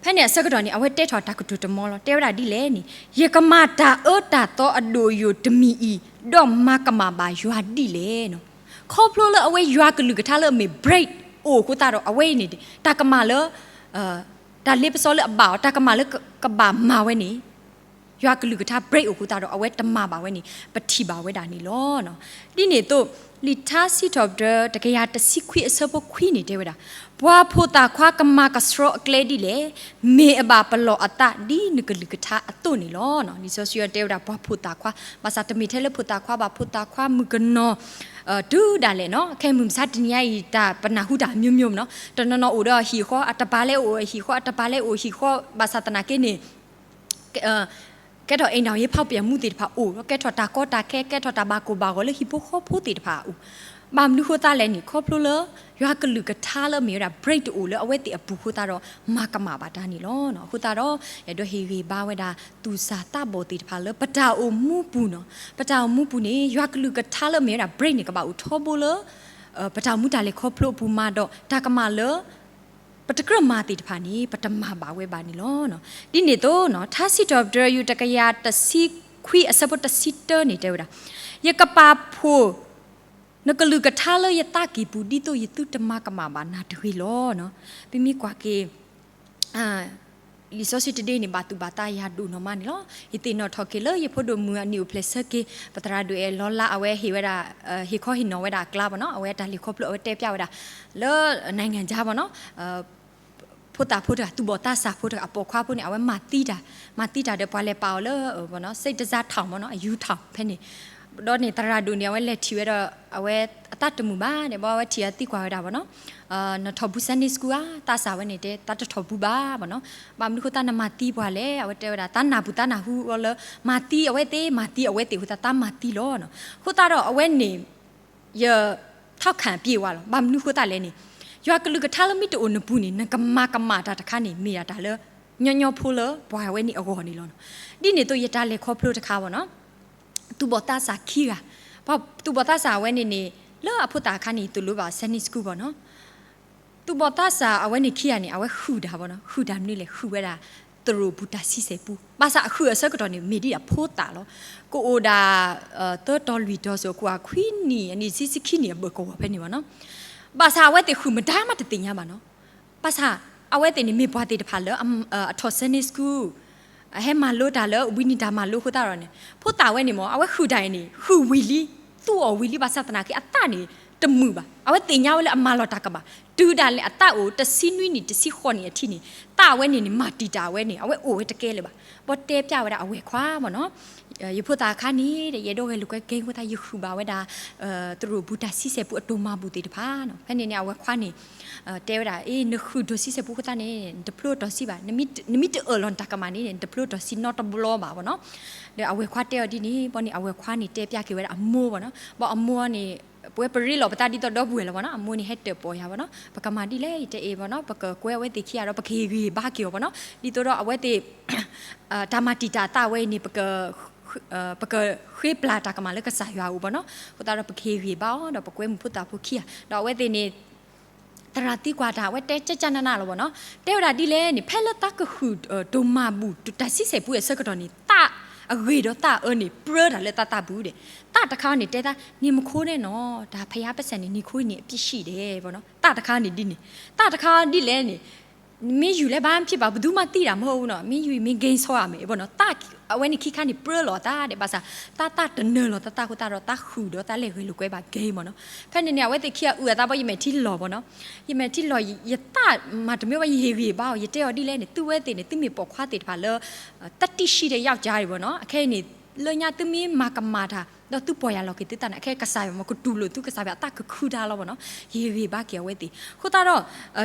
ဖဲန့ၣ်အဆၢကတီၢ်န့ၣ် အဝဲတဲထီၣ်တၢ်ကတိၤတမီၤလီၤ. တဲဝဲဒၣ်ဒ်လဲၣ်န့ၣ် ယကမၤတၢ်အၢတၢ်သီအဒိၣ်အယိာ်တမံၤအံၤ ဒီးမၤကမၣ်ဘၣ်ယွၤဒ်လဲၣ်နီၤ. ခီဖျိလၢအဝဲယွၤကလုၢ်ကထါလၢအမ့ၢ် break အိၣ်အဃိသတးဒီး အဝဲအံၤန့ၣ် တၢ်ကမၣ်လၢ တၢ်လ့ပစီလၢအဘၣ်အီၤ တၢ်ကမၣ်လၢကဘၣ်မၤဝဲန့ၣ် ယွၤကလုၢ်ကထါ break အိၣ်အဃိသတးဒီး အဝဲတမၤဘၣ်ဝဲန့ၣ် ပထံၣ်ဘၣ်ဝဲဒၣ်န့ၣ်လီၤ. ဒ်န့ၣ်အသိး လံာ်ထါစံးထီၣ်ပတြၢၤ တကယၤတဆံခွံအဆၢဖိခွံန့ၣ်တဲဝဲဒၣ်, ပှၤဖိသၣ်ခွါကမၤကဆှီအကျဲဒ်လဲၣ်, မ့ၢ်အဘၣ်ပလီၢ်အသးဒ်နကလုၢ်ကထါအသိးန့ၣ်လီၤ. လံာ်စီဆှံတဲဝဲဒၣ် ပှၤဖိသၣ်ခွါ ဘၣ်ဆၣ်တမ့ၢ်ထဲလၢဖိသၣ်ခွါဘၣ် ဖိသၣ်ခွါမုၣ်ကနီၤ တုၤဒၣ်လဲာ်နီၤ ခဲမုၢ်မဆါတနံၤညါအံၤ တၢ်ပနၢ်ဟူတၢ်မျိုးမျိုးနီၤ တနီၤနီၤအိၣ်ဒီးဟံၣ်ဃီ အတပၤလဲၤအိၣ်ဟံၣ်ဃီ အတပၤလဲၤအိၣ်ဟံၣ်ဃီ ဘၣ်ဆၣ်သနာ်က့န့ၣ် ကဲထီၣ်အိမ်ထောင်ရေးဖောက်ပြန်မှုသ့ၣ်တဖၣ်အိၣ် ကဲထီၣ်တၢ်ကီတၢ်ခဲ ကဲထီၣ်တၢ်ဘၣ်ကိၢ်ဘၣ်ဂီၤလၢဟံၣ်ဖိဃီဖိသ့ၣ်တဖၣ်အအိၣ် ဘၣ်မနုၤဃိသတးလဲၣ်န့ၣ် ခီဖျိလၢ ယွၤကလုၢ်ကထါလၢအမ့ၢ်ဝဲဒၣ် break တအိၣ်လၢအဝဲသ့ၣ်အပူၤအဃိသတးဒီး မၤကမၣ်ဘၣ်တၢ်န့ၣ်လီၤ. အဃိသတးဒီး အဲၣ်ဒိးဟ့ၣ်ဂံၢ်ဘါဝဲဒၣ်သူၣ်စၢ်သးဘီၣ်သ့ၣ်တဖၣ်လၢ ပတၢ်အိၣ်မူပူၤနီၤ ပတၢ်အိၣ်မူပူၤန့ၣ် ယွၤကလုၢ်ကထါလၢအမ့ၢ်ဝဲဒၣ် break န့ၣ် ကဘၣ်အိၣ်ထီဘိလၢ ပတၢ်အိၣ်မူတၢ်လဲၤခီဖျိအပူၤမးဒီး တၢ်ကမၣ်လၢ ပတကြၢးမၤသ့ၣ်တဖၣ်န့ၣ် ပတမၤဘၣ်ဝဲဘၣ်န့ၣ်လီၤ. ဒ်န့ၣ်အသိး ထါစံးထီၣ်ပတြၢၤ ယူၢ်တကယၤတဆံခွံအဆၢဖိတဆံတၢန့ၣ် တဲဝဲဒၣ်, ယကပာ်ဖှိၣ် နကလုၢ်ကထါလၢယသးကံၢ်ပူၤ ဒ်သိးယသုတမၤကမၣ်ဘၣ်နၤတဂ့ၤလီၤ. ပမ့ၢ်ကွၢ်က့ၤ လံာ်စီဆှံတဒ့န့ၣ် ဘၣ်သူၣ်ဘၣ်သးယၤဒိၣ်နီၢ်မးန့ၣ်လီၤ. ယသ့ၣ်နီၣ်ထီၣ်က့ၤလၢယဖိဒိၣ်မုၣ်အနံၣ်အိၣ်ဖျဲၣ်ဆၢက့ၤ ပသရၣ်ဒိၣ်အဲၣ်လီၤလး အဝဲဟ့ၣ်ဝဲဒၣ် ဟ့ၣ်ခီဟ့ၣ်နီၤဝဲဒၣ်အကျါဘၣ်နီၤ အဝဲတၢ်လဲၤခီဖျိအဝဲတဲပျၢ်ဝဲဒၣ် လၢ နိုင်ငံခြား ဘၣ်နီၤ ဖိသၣ်ဖိတဂၤ သူၣ်ဘီၣ်သးစၢ်ဖိတဂၤ အပိာ်ခွါဖိန့ၣ် အဝဲမၤသံတၢ် မၤသံတၢ်ဒီးပှၤလဲၤပာ်အီၤလၢ စိတ်တစားထောင် ဘၣ်နီၤ အယူထောင် ဖဲန့ၣ် ဒီးန့ၣ်သရၣ်ဒိၣ်န့ၣ် အဝဲလဲၤထံၣ်ဝဲဒီး အဝဲအသးတမုာ်ဘၣ်န့ၣ် ဘၣ်အဝဲထံၣ်အသံကွၢ်ဝဲဒၣ်ဘၣ်နီၤ နထီၣ်ဘူး Sunday school ဧါ သးစၢ်ဝဲန့ၣ်တဲ သးတထီၣ်ဘူးဘၣ်ဘၣ်နီၤ ဘၣ်မနုၤဃိသးနမၤသံပှၤလဲၣ် အဝဲတဲဝဲဒၣ် သးနၢ်ပူၤသးနၢ်ဟူအီၤလၢ မၤသံအဝဲသ့ၣ် မၤသံအဝဲသ့ၣ်အဃိသတး သးမၤသံလီၤနီၤ အဃိသတးဒီးအဝဲန့ၣ် ယ ထောက်ခံ အပြည့်အဝ လီၤ ဘၣ်မနုၤဃိသးလဲၣ်န့ၣ် ယွၤကလုၢ်ကထါလၢမ့ၢ်တအိၣ်နပူၤန့ၣ် နကမၤကမၣ်တၢ်တခါန့ၣ် မ့ၢ်ဒၣ်တၢ်လၢ ညီညီဖိလၢပှၤဝဲန့ၣ်အဂီၢ်န့ၣ်လီၤ. ဒ်န့ၣ်အသိးယတၢ်လဲၤခီဖျိတခါဘၣ်နီၤ သူၣ်ဘီၣ်သးစၢ်ခံဂၤ ပှၤသူၣ်ဘီၣ်သးစၢ်အဝဲန့ၣ်န့ၣ် လၢအဖိသၣ်အခါန့ၣ် သိၣ်လိဘၣ် Sunday school ဘၣ်နီၤ သူၣ်ဘီၣ်သးစၢ်အဝဲန့ၣ်ခံဂၤန့ၣ် အဝဲဃုာ်တၢ်ဘၣ်နီၤ ဃုာ်တၢ်မနုၤလဲၣ် ဃုာ်ဝဲဒၣ် သရိာ်ပူၤတၢ်ဆံဆဲၣ်ပူ ဘၣ်ဆၣ်အဃုာ်အဆၢကတီၢ်န့ၣ် မ့ၢ်ဒ်ဒၣ်ဖိသၣ်လီၤ. ကအိၣ်ဒၣ် သၢတီၤလွံၢ်တီၤစ့ၢ်ကီး ခွံနံၣ်အနံၣ်ဆံဆံခံနံၣ်အဘၢၣ်ကဝီၤဖဲန့ၣ်ဘၣ်နီၤ ဘၣ်ဆၣ်အဝဲသ့ၣ်ဃုာ်မတၤမးတသ့ၣ်ညါဘၣ်နီၤ ဘၣ်ဆၣ် အဝဲသ့ၣ်န့ၣ်မ့ၢ်ပှၤသ့ၣ်တဖၣ်လၢ အထီၣ် Sunday school အဟဲမၤလိတၢ်လၢဝံနံၤတၢ်မၤလိအဃိသတးဒီးန့ၣ် ဖိသၣ်ဝဲန့ၣ်မ့ၢ် အဝဲဃုာ်တၢ်အံၤန့ၣ် ဃုာ်ဝံၤလံ သူအီၤဝံၤလံ ဘၣ်ဆၣ်သနာ်က့အသးန့ၣ် တ တမုာ်ဘၣ်. အဝဲသ့ၣ်ညါဝဲလၢအမၤလီၤတၢ်ကမၣ်, တုၤဒၣ်လဲာ်အသးအိၣ်တဆံနွံနံၣ်တဆံဃိးနံၣ်အထံးန့ၣ် သးဝဲန့ၣ်န့ၣ် မၤတံာ်တာ်ဝဲန့ၣ် အဝဲအိၣ်ဝဲတကဲလၢၤဘၣ်. ဘီတဲပၠးဝဲဒၣ်အဝဲၢ်ခွါမ့ၢ်နီၤ, ယဖိသၣ်အခါန့ၣ် ယအဲၣ်ဒိးဂဲၤလိာ်ကွဲကဲအဃိသတး ယဃုာ်ဘၣ်ဝဲဒၣ် တရူးပူၤတၢ်ဆံဆဲၣ်ပူအတိၢ်မၤဘူၣ်သ့ၣ်တဖၣ်နီၤ. ဖဲန့ၣ်န့ၣ် အဝဲၢ်ခွါန့ၣ် တဲဝဲဒၣ် အ့ နဃုာ်ဒိၣ်ဆံဆဲၣ်ပူအဃိသတးန့ၣ် နတဖျိအတီၤဆံးဘၣ်, နမ့ၢ်တအၢၣ်လီၤနတၢ်ကမၣ်န့ၣ် နတဖျိအတီၤဆံးနီတဘျီဘၣ်မ့ၢ်နီၤ. ဒီးအဝဲၢ်ခွါတဲအီၤဒ်န့ၣ် ဘီန့ၣ် အဝဲၢ်ခွါန့ၣ် တဲပၠးက့ၤဝဲဒၣ်အမိၢ်မ့ၢ်နီၤ. ဘီအမိၢ်န့ၣ် ပဝဲပရ့လိာ်ပသးဒ်သိးဒီပုၢ်ဝဲၢ်လီၤမ့ၢ်နီၤ. အမိၢ်န့ၣ်ဟဲတၢၣ်ပီၢ်ယၤမ့ၢ်နီၤ. ပကမၤဒ်လဲၣ် ယတဲအ့ၣ်မ့ၢ်နီၤ, ပကကွဲအဝဲသ့ၣ်ခံဂၤဒီး ပကဟ့ၣ်ဂံၢ်ဟ့ၣ်ဘါက့ၤအီၤမ့ၢ်နီၤ. ဒ်သိးဒီးအဝဲသ့ၣ် တၢ်မၤတံာ်တာ်အသးဝဲအံၤန့ၣ် ပက ပကဃ့ပျၢ်တၢ်ကမၣ်လၢကစၢ်ယွၤအအိၣ်မ့ၢ်နီၤ. အဃိသတးဒီး ပကဟ့ၣ်ဂံၢ်ဟ့ၣ်ဘါအီၤ ဒီးပကွဲမုာ်ဖိသၣ်ဖိခံဂၤ ဒီးအဝဲသ့ၣ်န့ၣ် သရၣ်သံကွၢ်တၢ် အဝဲတဲကၠၢ်ကၠၢ်နးနးလီၤမ့ၢ်နီၤ. တဲဝဲဒၣ်ဒ်လဲၣ်န့ၣ် ဖဲလၢသးကဃုာ် တိၢ်မၤဘူၣ် တၢ်ဆံဆဲၣ်ပူအဆၢကတီၢ်န့ၣ် သးအဂ့ၤဒီးသးအၢန့ၣ် ပြၢတၢ်လၢသးသးပူၤဒီး သးတခါန့ၣ်တဲသး နံၤမူခိၣ်န့ၣ်နီၤ တၢ်ဖယါပစံးန့ၣ် နံၤခိၣ်န့ၣ် အပြစ်ရှိတယ်မ့ၢ်နီၤ. သးတခါန့ၣ်ဒ်န့ၣ် သးတခါဒ်လဲၣ်န့ၣ် မ့ၢ်ယူၢ်လၢဘၣ်ဖံးဘၣ် ဘယ်သူမှသိတာမဟုတ်ဘူးနီၤ, မ့ၢ်ယူၢ်မ့ၢ် gain ဆီအမ့ၢ်မ့ၢ်နီၤ. သးအဝဲန့ၣ်ခံခါန့ၣ်ပြၢလီၤသးဒီး ဘၣ်ဆၣ် သးသးတနၢၤလီၤသးသးအဃိသတးဒီး သးဃုာ်ဒီးသးလဲၤဂဲၤလိာ်ကွဲဘၣ် gain မ့ၢ်နီၤ. ဖဲန့ၣ်န့ၣ် အဝဲသ့ၣ်ခံဂၤအုၣ်အသးဘီ ယမဲာ်ထံလီၤမ့ၢ်နီၤ. ယမဲာ်ထံလီၤ ယသးမၤတမ့ၢ်ဘၣ် ယဟ့ၣ်ဂံၢ်ဘါအီၤ ယတဲအီၤဒ်လဲၣ်န့ၣ် သုဝဲသ့ၣ်န့ၣ် သုမ့ၢ်ပိာ်ခွါသ့ၣ်တဖၣ်လၢ သတ္တိရှိတဲ့ယောက်ျားမ့ၢ်နီၤ. အခဲအံၤန့ၣ် လၢညါသုမ့ၢ်မၤကမၣ်တၢ် ဒီးသုပီၢ်ယၢ်လီၤက့ၤသုသးန့ၣ် အခဲကစၢ်ယွၤမ့ၢ်ကတူၢ်လိာ်သု ကစၢ်ယွၤအသးကခုတၢ်လီၤမ့ၢ်နီၤ. ယဟ့ၣ်ဂံၢ်ဘါက့ၤအဝဲသ့ၣ် အဃိသတးဒီး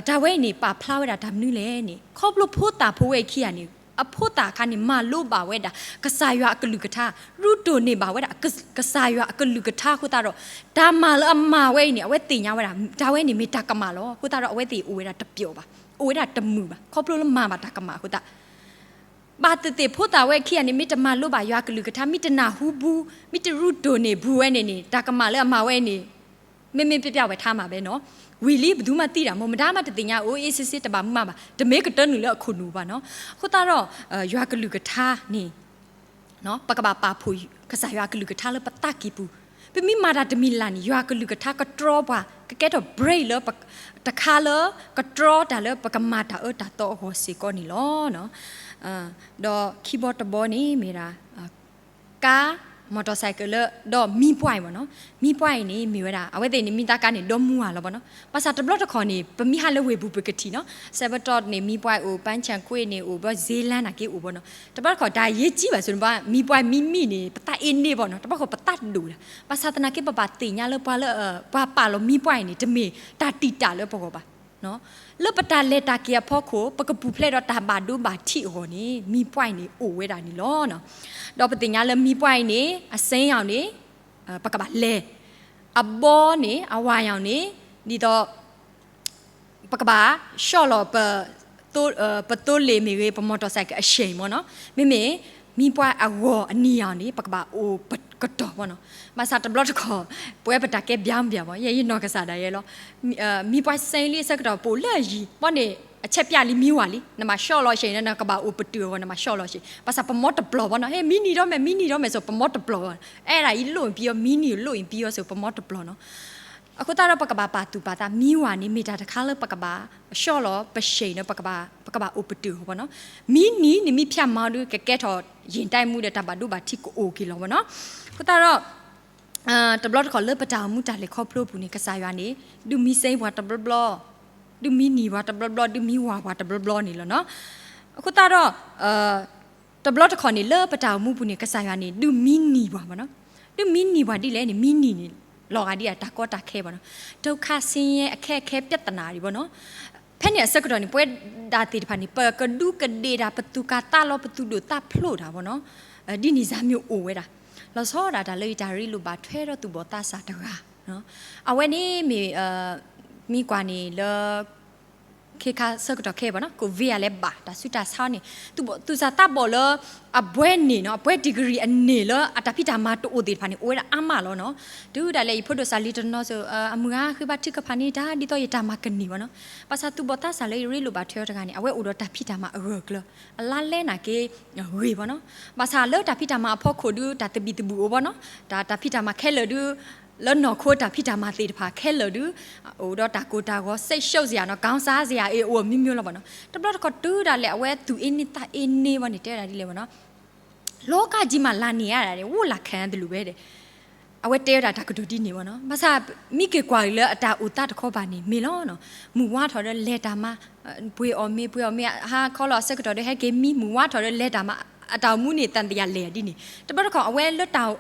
တၢ်ဝဲအံၤန့ၣ် ပာ်ဖျါဝဲဒၣ်တၢ်မနုၤလဲၣ်န့ၣ် ခီဖျိဖိသၣ်ဖိဝဲအံၤခံဂၤန့ၣ် အဖိသၣ်အခါန့ၣ် မၤလိဘၣ်ဝဲဒၣ် ကစၢ်ယွၤအကလုၢ်ကထါ ရူတိၢ်န့ၢ်ဘၣ်ဝဲဒၣ် ကစၢ်ယွၤအကလုၢ်ကထါအဃိသတးဒီး တၢ်မၤလၢအမၤဝဲအံၤန့ၣ် အဝဲသ့ၣ်ညါဝဲဒၣ် တၢ်ဝဲန့ၣ်မ့ၢ်တၢ်ကမၣ်လီၤ. အဃိသတးဒီး အဝဲသ့ၣ်အိၣ်ဝဲဒၣ်တပျီၣ်ဘၣ်, အိၣ်ဝဲဒၣ်တမုာ်ဘၣ် ခီဖျိလၢမၤဘၣ်တၢ်ကမၣ်အဃိသတး ဘၣ်သ့ၣ်သ့ၣ်ဖိသၣ်ဝဲခံဂၤန့ၣ် မ့ၢ်တမၤလိဘၣ်ယွၤကလုၢ်ကထါ မ့ၢ်တနၢ်ဟူဘူး မ့ၢ်တရူတိၢ်န့ၢ်ဘူးဝဲန့ၣ်န့ၣ် တၢ်ကမၣ်လၢအမၤဝဲန့ၣ် မ့မ့ၢ်ပျၢ်ပျၢ်ဝဲထါမးဘဲနီၤ. ဝံၤလံ ဘယ်သူမှသိတာမဟုတ် မတၤမးတသ့ၣ်ညါ အိၣ်အေးဆေးဆေး တဘၣ်မူဘၣ် တမ့ၢ်ကတၢၢ်နုာ်လၢအခိၣ်နူာ်ဘၣ်နီၤ. အဃိသတးဒီး ယွၤကလုၢ်ကထါန့ၣ် ပကဘၣ်ပာ်ဖှိၣ်ကစၢ်ယွၤကလုၢ်ကထါလၢပသးကံၢ်ပူၤ, ပမ့ၢ်မၤတၢ်တမံၤလၢ်န့ၣ် ယွၤကလုၢ်ကထါကတြီပှၤ ကကဲထီၣ် brake လၢ တခါလၢ ကတြီတၢ်လၢပကမၤတၢ်အၢတၢ်သီအဂီၢ်စ့ၢ်ကီးန့ၣ်လီၤ. ဒီးခံဘီတဘီန့ၣ်မ့ၢ်ဒၣ် ကါ motorcycle လၢ ဒီးမီးပွိုင့်မ့ၢ်နီၤ. မီးပွိုင့်န့ၣ် မ့ၢ်ဝဲဒၣ် အဝဲသ့ၣ်န့ၣ် မ့ၢ်သးကါန့ၣ် ဒီမူဝါလီၤဘၣ်နီၤ. ဘၣ်ဆၣ်တဘျီတခီၣ်န့ၣ် ပမ့ၢ်ဟးလၢဝ့ၢ်ပူၤပကထံၣ်နီၤ Saverstone န့ၣ် မီးပွိုင့်အိၣ် ပန်းခြံခွေးန့ၣ်အိၣ် ဘျီ ဈေးလမ်း နာ်က့အိၣ်ဘၣ်နီၤ. တဘျီတခီၣ် တၢ်ယ့ၢ်ကံဘၣ်စ့ၢ်န့ၣ် မီးပွိုင့်မံမံန့ၣ် ပသးအ့န့ၢ်ဘၣ်နီၤ. တဘျီတခီၣ် ပသးတဒိၣ်ဒၣ်. ဘၣ်ဆၣ်သနာ်က့ ပဘၣ်သ့ၣ်ညါလၢပှၤလၢ ပှၤပာ်လီၤမီးပွိုင့်န့ၣ် တမ့ၢ်တၢ်တံာ်တာ်လၢပဂီၢ်ဘၣ် လၢပတၢ်လဲၤတၢ်က့ၤအဖီခိၣ် ပကပူၤဖျဲးဒီးတၢ်ဘၣ်ဒိဘၣ်ထံးအဂီၢ်န့ၣ် မီးပွိုင့်န့ၣ်အိၣ်ဝဲဒၣ်န့ၣ်လီၤ. ဒီးပသ့ၣ်ညါလၢမီးပွိုင့်န့ၣ် အစိမ်းရောင်န့ၣ် ပကဘၣ်လဲၤ, အဘီန့ၣ် အဝါရောင်န့ၣ် ဒ်သိး ပကဘၣ်ဆီၣ်လီၤ ပသိလ့ၣ်မ့ၢ်ဂ့ၤ ပ motorcycle အရှိန်မ့ၢ်နီၤ. မ့မ့ၢ် မီးပွိုင့်အဂီၤအနီရောင်န့ၣ် ပကဘၣ်အိၣ်ပကတီၢ်မ့ၢ်နီၤ. ဘၣ်ဆၣ်တဘျီတခီၣ် ပဝဲပတၢ်ကဲဘျါမဘျါမ့ၢ် ယဲယနီၢ်ကစၢ်ဒၣ်ယဲလီၤ. မီးပွိုင့်စိမ်းလံအဆၢကတီၢ် ပအိၣ်လၢအယံၤ ဘီန့ၣ် အဆဲးပျၢ်လံမံဝါလံ နမၤဆီၣ်လီၤအရှိန်န့ၣ် နကဘၣ်အိၣ်ပတုာ်အဂီၢ် နမၤဆီၣ်လီၤအရှိန် ဘၣ်ဆၣ်ပမီတပျီၢ်ဘၣ်နီၤ. ဟဲ မံနံၤဒီးမဲာ် မံနံၤဒီးမဲာ် စိၤပမီတပျီၢ်ဘၣ်. အဲၣ်ဒၣ်အံၤလိၣ်အံၤပံၤအီၤ မံနံၤလိၣ်အံၤပံၤအီၤ စိၤပမီတပျီၢ်နီၤ. အဃိသတးဒီး ပကဘၣ်ပာ်သူၣ်ပာ်သး မံဝါန့ၣ် မ့ၢ်တၢ်တခါလၢပကဘၣ်ဆီၣ်လီၤ ပရှိန်ဒီး ပကဘၣ်အိၣ်ပတုာ်အဂီၢ်ဘၣ်နီၤ. မံနံၤန့ၣ် မ့ၢ်ဖၠၣ်မၤဒီး ကကဲထီၣ် ယံာ်တၢ်မူဒီး တၢ်ဘၣ်ဒိဘၣ်ထံးကအိၣ်က့ၤလီၤဘၣ်နီၤ. အဃိသတးဒီး တဘျီတခီၣ်လၢပတၢ်အိၣ်မူတၢ်လဲၤခီဖျိပူၤန့ၣ် ကစၢ်ယွၤန့ၣ် ဒုးမံစိမ်းပှၤတဘျီဘျီ, ဒုးမံနံၤပှၤတဘျီဘျီ, ဒုးမံဝါပှၤတဘျီဘျီန့ၣ်လီၤနီၤ. အဃိသတးဒီး တဘျီတခီၣ်န့ၣ် လၢပတၢ်အိၣ်မူပူၤန့ၣ် ကစၢ်ယွၤန့ၣ် ဒုးမံနံၤပှၤဘၣ်နီၤ. ဒုးမံနံၤပှၤဒ်လဲၣ်န့ၣ် မံနံၤန့ၣ် လီၤဂာ်ဒ်အတၢ်ကီတၢ်ခဲဘၣ်နီၤ. ဒုက္ခဆင်းရဲ အခက်အခဲ ပြဿနာ ဒံးဘၣ်နီၤ. ဖဲန့ၣ်အဆၢကတီၢ်န့ၣ် ပဝဲဒၣ်သ့ၣ်တဖၣ်န့ၣ် ပကဒူးကဒ့ၣ်တၢ် ပသူၣ်ကၢ်သးလီၤ ပသူၣ်ဒိၣ်သးဖျိးတၢ်ဘၣ်နီၤ. ဒ်န့ၣ်စၢ်မ့ၢ်အိၣ်ဝဲဒၣ် လီၤဆီဒၣ်တၢ်လၢယတၢ်ရ့လိာ်ဘၣ်ထွဲဒီးသူၣ်ဘီၣ်သးစၢ်တဂၤ အဝဲန့ၣ်မ့ၢ် မံကွၢ်န့ၣ်လၢ ခ့ခါဆၢကတီၢ်ခဲအံၤဘၣ်နီၤ COVID အလဲၤဘၣ် တၢ်ဆူးတၢ်ဆါန့ၣ် သူၣ်စၢ်သးဘီၣ်လၢ အပှဲၤန့ၣ်နီၤ အပှဲၤ degree အန့ၣ်လၢအတၢ်ဖံးတၢ်မၤတအိၣ်သ့ၣ်တဖၣ်န့ၣ် အိၣ်ဝဲဒၣ်အါမးလီၤနီၤ. တုၤဒၣ်လဲာ် ယဖိဒိၣ်စၢ်လံတနီၤစ့ၢ် အမုၢ်ဂၤဃ့ဘါထုကဖၣ်န့ၢ်တၢ် ဒ်သိးယတၢ်မၤကန့ၢ်ဘၣ်နီၤ. ဘၣ်ဆၣ်သူၣ်ဘီၣ်သးစၢ်လၢယရ့လိာ်ဘၣ်ထွဲအီၤတဂၤန့ၣ် အဝဲအိၣ်ဒီးတၢ်ဖံးတၢ်မၤအဂၢၢ်အကျၢၤ အလါလဲနာ်က့ ဂ့ၤဘၣ်နီၤ. ဘၣ်ဆၣ်လၢတၢ်ဖံးတၢ်မၤအဖီခိၣ်ဒုး တၢ်သဘံၣ်သဘုၣ်အိၣ်ဘၣ်နီၤ. တၢ်တၢ်ဖံးတၢ်မၤခဲလၢာ်ဒုး လၢနီၢ်ခိတၢ်ဖံးတၢ်မၤသ့ၣ်တဖၣ်ခဲလၢာ်ဒုး အိၣ်ဒီးတၢ်ကိၢ်တၢ်ဂီၤ စဲးရှုံးစရာနီၤ ကီၢ်စၢ်စရာ အ့ၣ်အိၣ်မံမံလီၤဘၣ်နီၤ. တဘျီတခီၣ်တုၤဒၣ်လဲာ် အဝဲသူၣ်အ့န့သးအ့န့ဘၣ်န့ၣ် တဲဒၣ်ဒ်လဲၣ်ဘၣ်နီၤ. လောကကြီးမှာ လာနေရတာ ဝိုလ်လာခံရသလိုပဲတဲ့ အဝဲတဲဝဲဒၣ်တၢ်ကတိၤဒ်န့ၣ်ဘၣ်နီၤ. ဘၣ်ဆၣ် မ့ၢ်က့ၤကွၢ်က့ၤလၢအတၢ်အိၣ်သးတခီပၤန့ၣ် မ့ၢ်လီၤနီၤ. မုၢ်ဝါထီၣ်ဒီးလဲၤတၢ်မၤ, ပှ့ၤအီၣ်မ့ၤ ပှ့ၤအီၣ်မ့ၤ ဟါခီလီၤအဆၢကတီၢ်ဒီး ဟဲက့ၤမံ, မုၢ်ဝါထီၣ်ဒီးလဲၤတၢ်မၤ, အတၢ်အိၣ်မူန့ၣ် သံသယလဲၢ်ဒ်န့ၣ်. တဘျီတခီၣ် အဝဲလၢတၢ်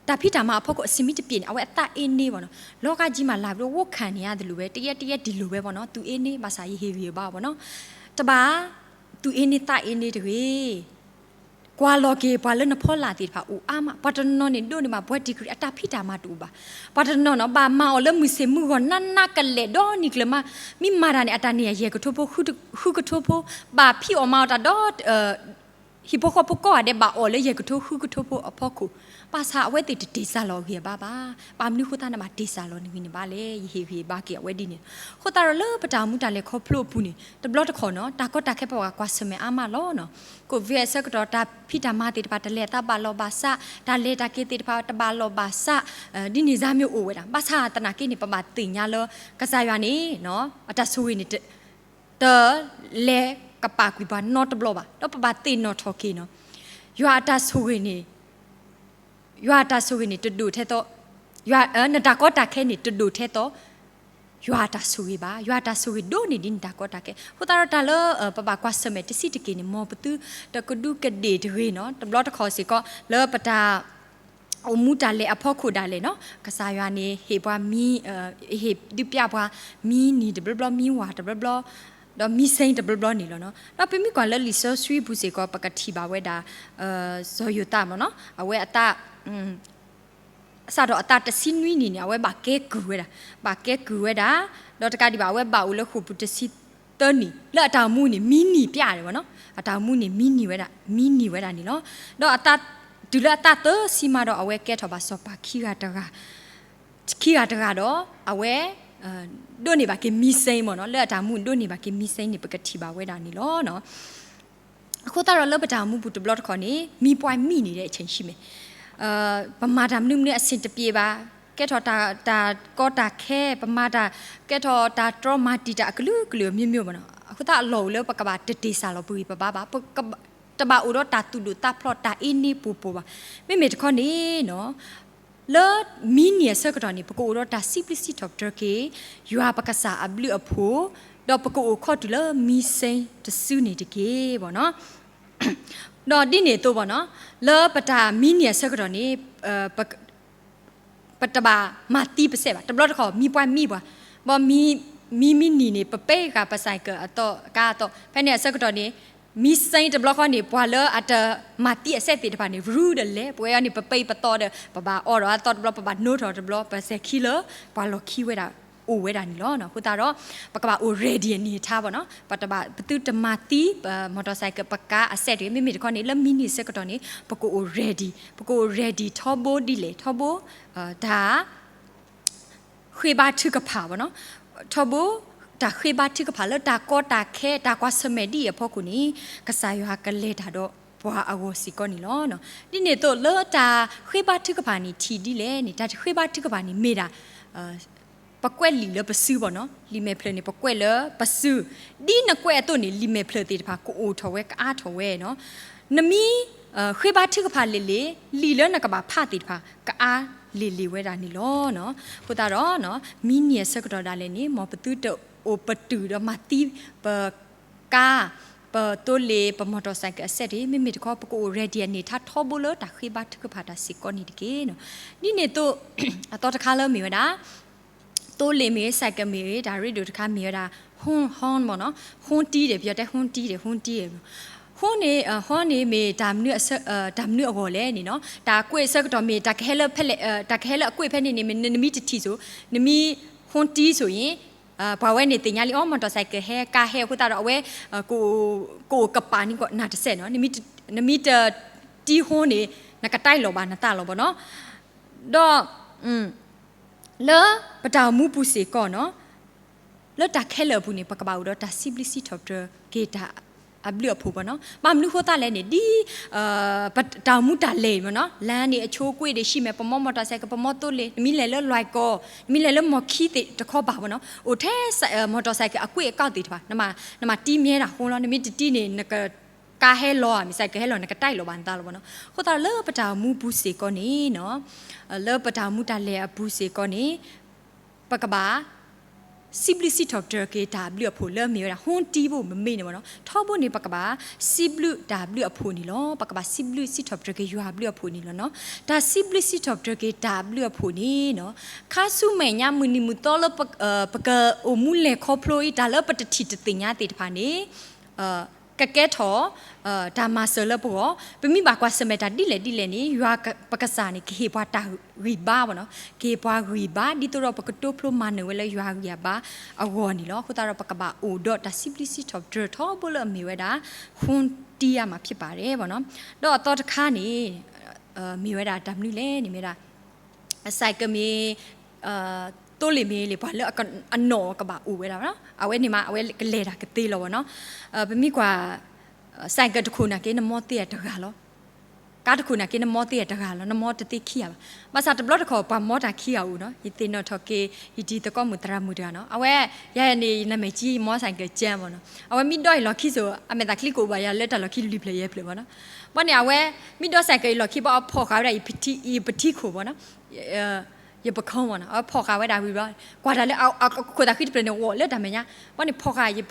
တၢ်ဖံးတၢ်မၤအဖီခိၣ် အဆင်မ့ၢ်တပြေန့ၣ် အဝဲအသးအ့န့ဘၣ်နီၤ. လီၤဂာ်ကံမၤလၤဘျိ ဝိၣ်ခၣ်န့ၣ်ဧါတလိၣ်ဝဲ တယဲတယဲတလိၣ်ဝဲဘၣ်နီၤ. သူၣ်အ့န့ ဘၣ်ဆၣ်ယဟ့ၣ်ဂံၢ်ဘါဘၣ်နီၤ. တဘၣ် သူၣ်အ့န့သးအ့န့တဂ့ၤ. ကွၢ်လီၤက့ၤပှၤလၢနဖီလာ်သ့ၣ်တဖၣ်အိၣ်အါမး, ပှၤတနီၤန့ၣ်ဒိးန့ၢ်ဘၣ်ဘွဲ့ degree အတၢ်ဖံးတၢ်မၤတအိၣ်ဘၣ်. ပှၤတနီၤနီၤ ဘၣ်မၤအီၤလၢမုၢ်ဆ့ၣ်မုၢ်ဂီၤနးနးကလဲာ်ဒီနံၤကျၢၤမး, မ့ၢ်မၤတၢ်န့ၣ် အတၢ်န့ၢ်ယဲၢ်ကထိဖိ ဃုကထိဖိ, ဘၣ်ဖံးအီၣ်မၤအီၤတၢ်ဒီး ဟံၣ်ဖိဃီဖိကိးဂၤဒဲးဘၣ်အီၣ်လၢယဲၢ်ကထိဃုကထိဖိအဖီခိၣ်, ဘၣ်ဆၣ်အဝဲသ့ၣ်တတ့ၢ်စၢ်လီၤအဂံၢ်အဘါဘၣ်. ဘၣ်မနုၤအဃိသတးနဘၣ်တ့ၢ်စၢ်လီၤနဂံၢ်နဘါလဲၣ်. ယဟ့ၣ်ဂံၢ်ဘါက့ၤအဝဲဒ်န့ၣ်. အဃိသတးဒီးလၢပတၢ်အိၣ်မူတၢ်လဲၤခီဖျိအပူၤန့ၣ် တဘျီတခီၣ်နီၤ တၢ်ကီတၢ်ခဲပဘၣ်ကွၢ်ဆၢၣ်မဲာ်အါမးလီၤနီၤ. ကိးဝ့အဆၢကတီၢ် တၢ်ဖံးတၢ်မၤသ့ၣ်တဖၣ် တလဲၤအသးဘၣ်လီၢ်ဘၣ်စး, တၢ်လဲၤတၢ်က့ၤသ့ၣ်တဖၣ် တဘၣ်လီၢ်ဘၣ်စး, ဒ်န့ၣ်စ့ၢ်မ့ၢ်အိၣ်ဝဲဒၣ်. ဘၣ်ဆၣ်သနာ်က့န့ၣ် ပဘၣ်သ့ၣ်ညါလၢ ကစၢ်ယွၤန့ၣ် အတၢ်ဆိၣ်ဂ့ၤန့ၣ် တလဲၤကပာ်ကွံာ်ပှၤနီတဘျီဘၣ်, ဒီးပဘၣ်သ့ၣ်နီၣ်ထီၣ်က့ၤနီၤ. ယွၤအတၢ်ဆိၣ်ဂ့ၤန့ၣ်, ယွၤအတၢ်ဆိၣ်ဂ့ၤန့ၣ်တဒိၣ်ထဲသိး, နတၢ်ကီတၢ်ခဲန့ၣ်တဒိၣ်ထဲသိး ယွၤအတၢ်ဆိၣ်ဂ့ၤဘၣ်. ယွၤအတၢ်ဆိၣ်ဂ့ၤဒိၣ်န့ၢ်ဒ်နတၢ်ကီတၢ်ခဲ. အဃိသတးဒီးတၢ်လၢ ပဘၣ်ကွၢ်ဆၢၣ်မဲာ်တဆံးတက့ၢ်န့ၣ် မ်ပသုတကဒူးကဒ့ၣ်တဂ့ၤနီၤ. တဘျီတခီၣ်စ့ၢ်ကီး လၢပတၢ် အိၣ်မူတၢ်လဲၤအဖီခိၣ်ဒၣ်လဲာ်နီၤ ကစၢ်ယွၤန့ၣ် ဟ့ၣ်ပှၤမံ, ဟ့ၣ်ဒုးပျၢ်ပှၤ မံနံၤတဘျီဘျီ မံဝၤတဘျီဘျီ, ဒီးမံစ့တဘျီဘျီန့ၣ်လီၤနီၤ. ဒီးပမ့ၢ်ကွၢ်လၢလံာ်စီဆှံပူၤစ့ၢ်ကီး ပကထံၣ်ဘၣ်ဝဲဒၣ် စီၤယိၤသးမ့ၢ်နီၤ အဝဲအသး စးထီၣ်အသးတဆံနွံနံၣ်န့ၣ် အဝဲဘၣ်ကဲကုၢ်ဝဲဒၣ်, ဘၣ်ကဲကုၢ်ဝဲဒၣ်, ဒီးတကးဒံးဘၣ် အဝဲဘၣ်အိၣ်လၢဃိာ်ပူၤတဆံသၢနံၣ်, လၢအတၢ်အိၣ်မူန့ၣ် မံနံၤပျၢ်ဒံးဘၣ်နီၤ, အတၢ်အိၣ်မူန့ၣ် မံနံၤဝဲဒၣ်, မံနံၤဝဲဒၣ်န့ၣ်လီၤ. ဒီးအသး တုၤလၢအသးသၢဆံမးဒီး အဝဲကဲထီၣ်ဘၣ်စီၤပၤခံဂၤတဂၤ, ခံဂၤတဂၤဒီး အဝဲ ဒိးန့ၢ်ဘၣ်က့ၤမံစ့မ့ၢ်နီၤ, လၢအတၢ်အိၣ်မူဒိးန့ၢ်ဘၣ်က့ၤမံစ့န့ၣ် ပကထံၣ်ဘၣ်ဝဲဒၣ်န့ၣ်လီၤ. အဃိသတးဒီးလၢပတၢ်အိၣ်မူပူၤတဘျီတခီၣ်န့ၣ် မံပှၢ်မံန့ၢ်ဒံးအဆၢဆံမဲာ်, ပမၤတၢ်မနုၤမနုၤအဆင်တပြေဘၣ်, ကဲထီၣ်တၢ်ကီတၢ်ခဲ, ပမၤတၢ် ကဲထီၣ်တၢ်တြီမၤတံာ်တာ်အကလုာ်ကလုာ်အမျိုးမျိုးဘၣ်နီၤ, အဃိသတးအလီၢ်အိၣ်လၢပကဘၣ်တတ့ၢ်စၢ်လီၤပဂံၢ်ပဘါဘၣ်, တဘၣ်အိၣ်ဒီးတၢ်သူၣ်ဒိၣ်သးဖျိးတၢ်အ့န့ပိာ်ပိာ်ဘၣ်. မ့မ့ၢ်တခီန့ၣ်နီၤ လၢမံနံၤအဆၢကတီၢ်န့ၣ် ပကအိၣ်ဒီးတၢ်စံးဘျုးစံးထီၣ်ပတြၢၤက့ၤ ယွၤပကစၢ်အဘျုးအဖှိၣ်, ဒီးပကအိၣ်ခိးတုၤလၢမံစ့တစုန့ၣ်တက့ၢ်ဘၣ်နီၤ. ဒီးဒ်န့ၣ်အသိးဘၣ်နီၤ လၢပတၢ်မံနံၤအဆၢကတီၢ်န့ၣ် ပတဘၣ်မၤသံပစဲးဘၣ်. တဘျီတခီၣ် မံပှၢ်မံပှၤ, ဘၣ်မံ မံမံနံၤန့ၣ် ပပဲဂၤပစဲးကၢအသီ ကါအသီ, ဖဲန့ၣ်အဆၢကတီၢ်န့ၣ် မံစ့တဘျီဃီန့ၣ် ပှၤလၢအတမၤသံအစဲးသ့ၣ်တဖၣ်န့ၣ် ရူဒီးလဲၤ ပဝဲအံၤန့ၣ် ပပဲပသီဒီး ပဘၣ်အီဒီးအသီတဘျီ ပဘၣ်နိထီၣ်တဘျီ ပစဲးခံလၢ ပှၤလီၢ်ခံဝဲဒၣ် အိၣ်ဝဲဒၣ်န့ၣ်လီၤ. အဃိသတးဒီး ပကဘၣ်အိၣ် ready အန့ၣ်အထါဘၣ်နီၤ, ပတဘၣ် ပသုတမၤသံ ပ motorcycle ပကါအစဲးတဂ့ၤ. မ့မ့ၢ်တခီန့ၣ် လၢမံနံၤဆၢကတီၢ်န့ၣ် ပကအိၣ် ready, ပကအိၣ် ready ထီဘိဒ်လဲၣ် ထီဘိ တၢ် ဃ့ဘါထုကဖၣ်ဘၣ်နီၤ, ထီဘိ တၢ်ဃ့ဘါထုကဖၣ်လၢတၢ်ကီတၢ်ခဲ တၢ်ကွၢ်ဆၢၣ်မဲာ်ဒ်အံၤအဖီခိၣ်န့ၣ် ကစၢ်ယွၤကလဲၤတၢ်ဒီးပှၤအဂီၢ်စ့ၢ်ကီးန့ၣ်လီၤ. ဒ်န့ၣ်အသိးလၢတၢ်ဃ့ဘါထုကဖၣ်န့ၣ် ထံၣ်ဒ်လဲၣ်န့ၣ် တၢ်ဃ့ဘါထုကဖၣ်န့ၣ်မ့ၢ်ဒၣ် ပကွဲးလံာ်လၢပစုဘၣ်နီၤ, လံာ်မဲာ်ဖျၢၣ်န့ၣ် ပကွဲးလၢပစု, ဒ်နကွဲးအသိးန့ၣ် လံာ်မဲာ်ဖျၢၣ်သ့ၣ်တဖၣ် ကအိၣ်ထီၣ်ဝဲ ကအါထီၣ်ဝဲနီၤ. နမ့ၢ် ဃ့ဘါထုကဖၣ်လံာ်လံာ်, လံာ်လၢနကဘၣ်ဖးသ့ၣ်တဖၣ် ကအါလံာ်လံာ်ဝဲဒၣ်န့ၣ်လီၤ. အဃိသတးဒီး မံနံၤအဆၢကတီၢ်ဒၣ်လဲာ်န့ၣ် မ်ပသုတအိၣ်ပတုာ်ဒီးမၤသံ ပ ကါ, ပသိလ့ၣ်, ပ motorcycle အစဲးတဂ့ၤ. မ့မ့ၢ်တခီ ပကအိၣ် ready အန့ၣ် ထါထီဘိလၢတၢ်ဃ့ဘါထုကဖၣ်တၢ်စ့ၢ်ကီးန့ၣ်တက့ၢ်နီၤ. ဒ်န့ၣ်အသိး အသီတခါလၢမ့ၢ်ဝဲဒၣ် သိလ့ၣ်မ့ၢ်ဂ့ၤ ဆိုင်ကယ် မ့ၢ်ဂ့ၤ, တၢ်ရ့ဒိၣ်တခါမ့ၢ်ဝဲဒၣ် horn, horn မ့ၢ်နီၤ, ဟုံးတီး ဒီး ပယီၤတဲ ဟုံးတီး ဒီး ဟုံးတီး ဒီး ဟုံး န့ၣ် ဟုံး န့ၣ် မ့ၢ်တၢ်မနုၤအဂီၢ်လဲၣ်န့ၣ်နီၤ, တၢ်ကွဲးအဆၢကတီၢ်မ့ၢ် တၢ်ကဟဲလၢဖဲလဲၣ်, တၢ်ကဟဲလၢအကွဲးဖဲန့ၣ်န့ၣ် မ့ၢ်နမံတထံၣ်စိၤ, နမံ ဟုံးတီး စိၤအံၤ ပှၤဝဲန့ၣ်သ့ၣ်ညါလံ အိၣ် motorcycle ဟဲ ကါဟဲအဃိသတးဒီး အဝဲ ကအိၣ်ကပာ်န့ၢ်နၤတစဲးနီၤ, နမံတတီး ဟုံး န့ၣ် နကတဲလီၤဘၣ် နသးလီၤဘၣ်နီၤ. ဒီး လၢပတၢ်အိၣ်မူပူၤစ့ၢ်ကီးနီၤ, လၢတၢ်ခဲလၢာ်အပူၤန့ၣ် ပကဘၣ်အိၣ်ဒီးတၢ်စံးဘျုးစံးထီၣ်ပတြၢၤက့ၤတၢ်အဘျုးအဖှိၣ်ဘၣ်နီၤ. ဘၣ်မနုၤအဃိသတးလဲၣ်န့ၣ် ဒ် ပတၢ်အိၣ်မူတၢ်လဲၤအံၤမ့ၢ်နီၤ, လၢန့ၣ်အဆိအကွ့ၢ်ဒၣ်ဆံးမဲာ် ပမီ motorcycle ပမီသိလ့ၣ်, နမံလဲၤလၢလွဲၢ်ကီၢ်, နမံလဲၤလၢမီၢ်ခံသ့ၣ်တခီဘၣ်ဘၣ်နီၤ, အိၣ်ထဲ motorcycle အကွ့ၢ်အကီၢ်သ့ၣ်တဖၣ် နမၤတံၤမ့ၢ်ဒၣ်ဃိလီၤ, နမံတတံၤန့ၣ် နက ကါဟဲလီၤဧါ မ့ၢ်စဲးကဟဲလီၤ နကတဲလီၤဘၣ်နသးလီၤဘၣ်နီၤ. အဃိသတးဒီးလၢပတၢ်အိၣ်မူပူၤစ့ၢ်ကီးန့ၣ်နီၤ, လၢပတၢ်အိၣ်မူတၢ်လဲၤအပူၤစ့ၢ်ကီးန့ၣ် ပကဘၣ် စံးဘျုးစံးထီၣ်ပတြၢၤက့ၤတၢ်ဘျုးအဖှိၣ်လၢအမ့ၢ်ဝဲဒၣ် ဟူတံဘိမ့မ့ၢ်န့ၣ်ဘၣ်နီၤ. ထီဘိန့ၣ် ပကဘၣ် စံးဘျုးတၢ်ဘျုးအဖှိၣ်န့ၣ်လီၤ. ပကဘၣ်စံးဘျုးစံးထီၣ်ပတြၢၤက့ၤယွၤဘျုးအဖှိၣ်န့ၣ်လီၤနီၤ. တၢ်စံးဘျုးစံးထီၣ်ပတြၢၤက့ၤတၢ်ဘျုးအဖှိၣ်န့ၣ်နီၤ, ခါဆူမဲာ်ညါမုၢ်နံၤမုၢ်သီလၢ ပကအိၣ်မူလဲၤခီဖျိအံၤ တၢ်လၢပတထံၣ်တသ့ၣ်ညါသ့ၣ်တဖၣ်န့ၣ် ကကဲထီၣ် တၢ်မၤစၢၤလၢပဂီၢ်, ပမ့ၢ်ဘၣ်ကွၢ်ဆၢၣ်မဲာ်တၢ်ဒ်လဲၣ်ဒ်လဲၣ်န့ၣ် ယွၤပကစၢ်န့ၣ် ကဟ့ၣ်ပှၤတၢ်ဂံၢ်ဘါဘၣ်နီၤ, ကဟ့ၣ်ပှၤဂံၢ်ဘါ ဒ်သိးဒီးပကတိဖျိမၤနၢၤဝဲလၢယွၤဂံၢ်အဘါအဂီၢ်န့ၣ်လီၤ. အဃိသတးဒီးပကဘၣ်အိၣ်ဒီးတၢ်စံးဘျုးစံးထီၣ်ပတြၢၤထီဘိလၢအမ့ၢ်ဝဲဒၣ် ဟူတံအါမးဖံးပာ်ရဲၣ်ဘၣ်နီၤ. ဒီးအသီတခါန့ၣ် မ့ၢ်ဝဲဒၣ်တၢ်မနုၤလဲၣ်န့ၣ်မ့ၢ်ဝဲဒၣ် စဲးကမ့ၢ် သိလ့ၣ်မ့ၢ်လၢပှၤလၢအနီၣ်ကဘၣ်အိၣ်ဝဲဒၣ်, အဝဲန့ၣ်မး အဝဲကလဲၤတၢ်ကသ့လီၤဘၣ်နီၤ. ပမ့ၢ်ကွၢ် စဲးကတခိၣ်နာ်က့ နမီသ့အတဂၤလီၤ. ကါတခိၣ်နာ်က့ နမီသ့အတဂၤလီၤ, နမီတသ့ခံဂၤဘၣ်. ဘၣ်ဆၣ်တဘျီတခီၣ် ပှၤမီတၢ်ခံဂၤအိၣ်နီၤ. ယသ့ၣ်နီၣ်ထီၣ်က့ၤ ယတံၤသကိးမုၣ်သရၣ်မုၣ်တဂၤနီၤ. အဝဲ ယၤန့ၣ် ယနမဲာ်ကၠံ ယမီစဲးကကဲမ့ၢ်နီၤ. အဝဲမ့ၢ်ဒီးယလီၢ်ခံစိၤ အမဲာ်သးချံကအိၣ်ဘၣ်ယၤလၢတၢ်လီၢ်ခံလွံၢ်ဖျၢၣ်ယဲၢ်ဖျၢၣ်ဘၣ်နီၤ. ဘၣ်န့ၣ် အဝဲ မ့ၢ်ဒီးစဲးကယလီၢ်ခံဘၣ် အဖီၣ်ဃာ်ဝဲဒၣ် ယပထံခိၣ်ဘၣ်နီၤ. ယပခီမ့ၢ်နီၤ အဝဲဖီၣ်ဃာ်ဝဲဒၣ်ဝံၤဘျီ ကွၢ်တၢ်လၢအခိၣ်သးဃံတဖျၢၣ်န့ၣ် ဂီၤလၢတၢ်မဲာ်ညါ. ဘၣ်န့ၣ်ဖီၣ်ဃာ်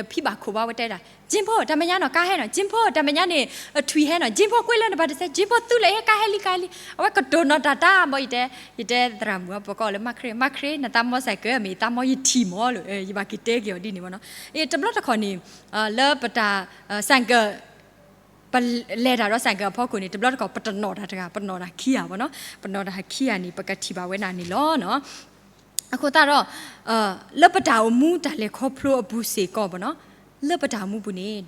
ယဖံဘၣ်ခိၣ်ဘၣ် အဝဲတဲဒၣ် ကၠ့ဖိ တၢ်မဲာ်ညါနီၤ ကါဟဲနီၤ ကၠ့ဖိ တၢ်မဲာ်ညါန့ၣ် ထွံၣ်ဟဲနီၤ ကၠ့ဖိ ကွ့လၢနဘၣ်တစဲး ကၠ့ဖိ သုလၢအဟဲ ကါဟဲလံ ကါဟဲလံ. အဝဲကတိၤနီၤတၢ်တၢ်ဘၣ် ယတဲ ယတဲသရၣ်မုၣ် ပကိးလၢမၤခရံာ် မၤခရံာ် နသးမီစဲးကမ့ၢ် သးမီယထံၣ်မ့ၢ်လၢ ယဘၣ်က့ၤတဲက့ၤအီၤဒ်န့ၣ်ဘၣ်နီၤ. တဘျီတခီၣ်န့ၣ် လၢပတၢ် စဲးက ပလဲၤတၢ်ဒီးစဲးကအဖီခိၣ်န့ၣ် တဘျီတခီၣ် ပတနီၣ်တၢ်တဂၤ ပနီၣ်တၢ်ခံဂၤဘၣ်နီၤ. ပနီၣ်တၢ်ခံဂၤန့ၣ် ပကထံၣ်ဘၣ်ဝဲဒၣ်န့ၣ်လီၤနီၤ. အဃိသတးဒီး လၢပတၢ်အိၣ်မူတၢ်လဲၤခီဖျိအပူၤစ့ၢ်ကီးဘၣ်နီၤ, လၢပတၢ်အိၣ်မူပူၤန့ၣ်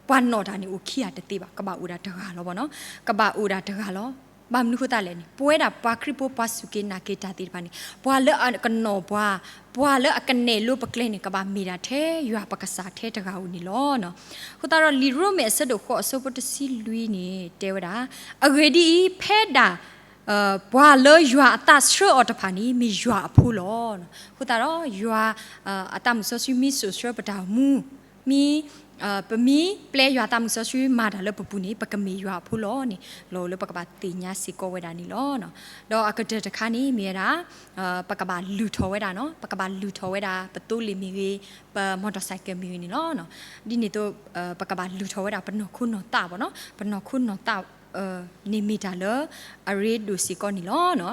ပှၤနီၣ်တၢ်န့ၣ်အိၣ်ခံဂၤတသ့ဘၣ်, ကဘၣ်အိၣ်ဒၣ်တဂၤလီၤဘၣ်နီၤ, ကဘၣ်အိၣ်ဒၣ်တဂၤလီၤ. ဘၣ်မနုၤအဃိသတးလဲၣ်န့ၣ် ပဝဲဒၣ်ပှၤခရံာ်ဖိ ပှၤစူၢ်က့ၤနာ်က့ၤတၢ်သ့ၣ်တဖၣ်န့ၣ် ပှၤလၢအကနီၣ်ပှၤ, ပှၤလၢအကနဲၣ်လိပကျဲန့ၣ် ကဘၣ်မ့ၢ်ဒၣ်ထဲယွၤပကစၢ်ထဲတဂၤဧိၤန့ၣ်လီၤ. အဃိသတးဒီး လံာ်ရိမ့ၤအဆၢဒိၣ်ဃိးအဆၢဖိတဆံလွံၢ်န့ၣ် တဲဝဲဒၣ်, အဂ့ၢ်ဒ်အံၤ, ဖဲဒၣ် ပှၤလၢယွၤအသးဆှၢအီၤတဖၣ်န့ၣ် မ့ၢ်ယွၤအဖိလီၤ. အဃိသတးဒီး ယွၤ အသးမုၣ်စီဆှံမ့ၢ်စိာ်ဆှၢပတၢ်အိၣ်မူ, မ့ၢ် ပမ့ၢ်ပျဲယွၤသးမုၣ်စီဆှံမၤတၢ်လၢပပူၤန့ၣ် ပကမ့ၢ်ယွၤအဖိလီၤန့ၣ် လီၤလၢပကဘၣ်သ့ၣ်ညါစ့ၢ်ကီးဝဲဒၣ်န့ၣ်လီၤ. ဒီးအကတၢၢ်တခါန့ၣ်မ့ၢ်ဝဲဒၣ် ပကဘၣ်လုၢ်ထီၣ်ဝဲဒၣ်နီၤ, ပကဘၣ်လုၢ်ထီၣ်ဝဲဒၣ် ပသိလ့ၣ်မ့ၢ်ဂ့ၤ, ပမီၣ်တီၣ်စဲးကဲမ့ၢ်ဂ့ၤန့ၣ်လီၤ. ဒ်န့ၣ်အသိး ပကဘၣ်လုၢ်ထီၣ်ဝဲဒၣ်ပနီၢ်ခိနီၢ်သးဘၣ်နီၤ, ပနီၢ်ခိနီၢ်သး န့ၣ်မ့ၢ်တၢ်လၢအရ့ဒိၣ်စ့ၢ်ကီးန့ၣ်လီၤ.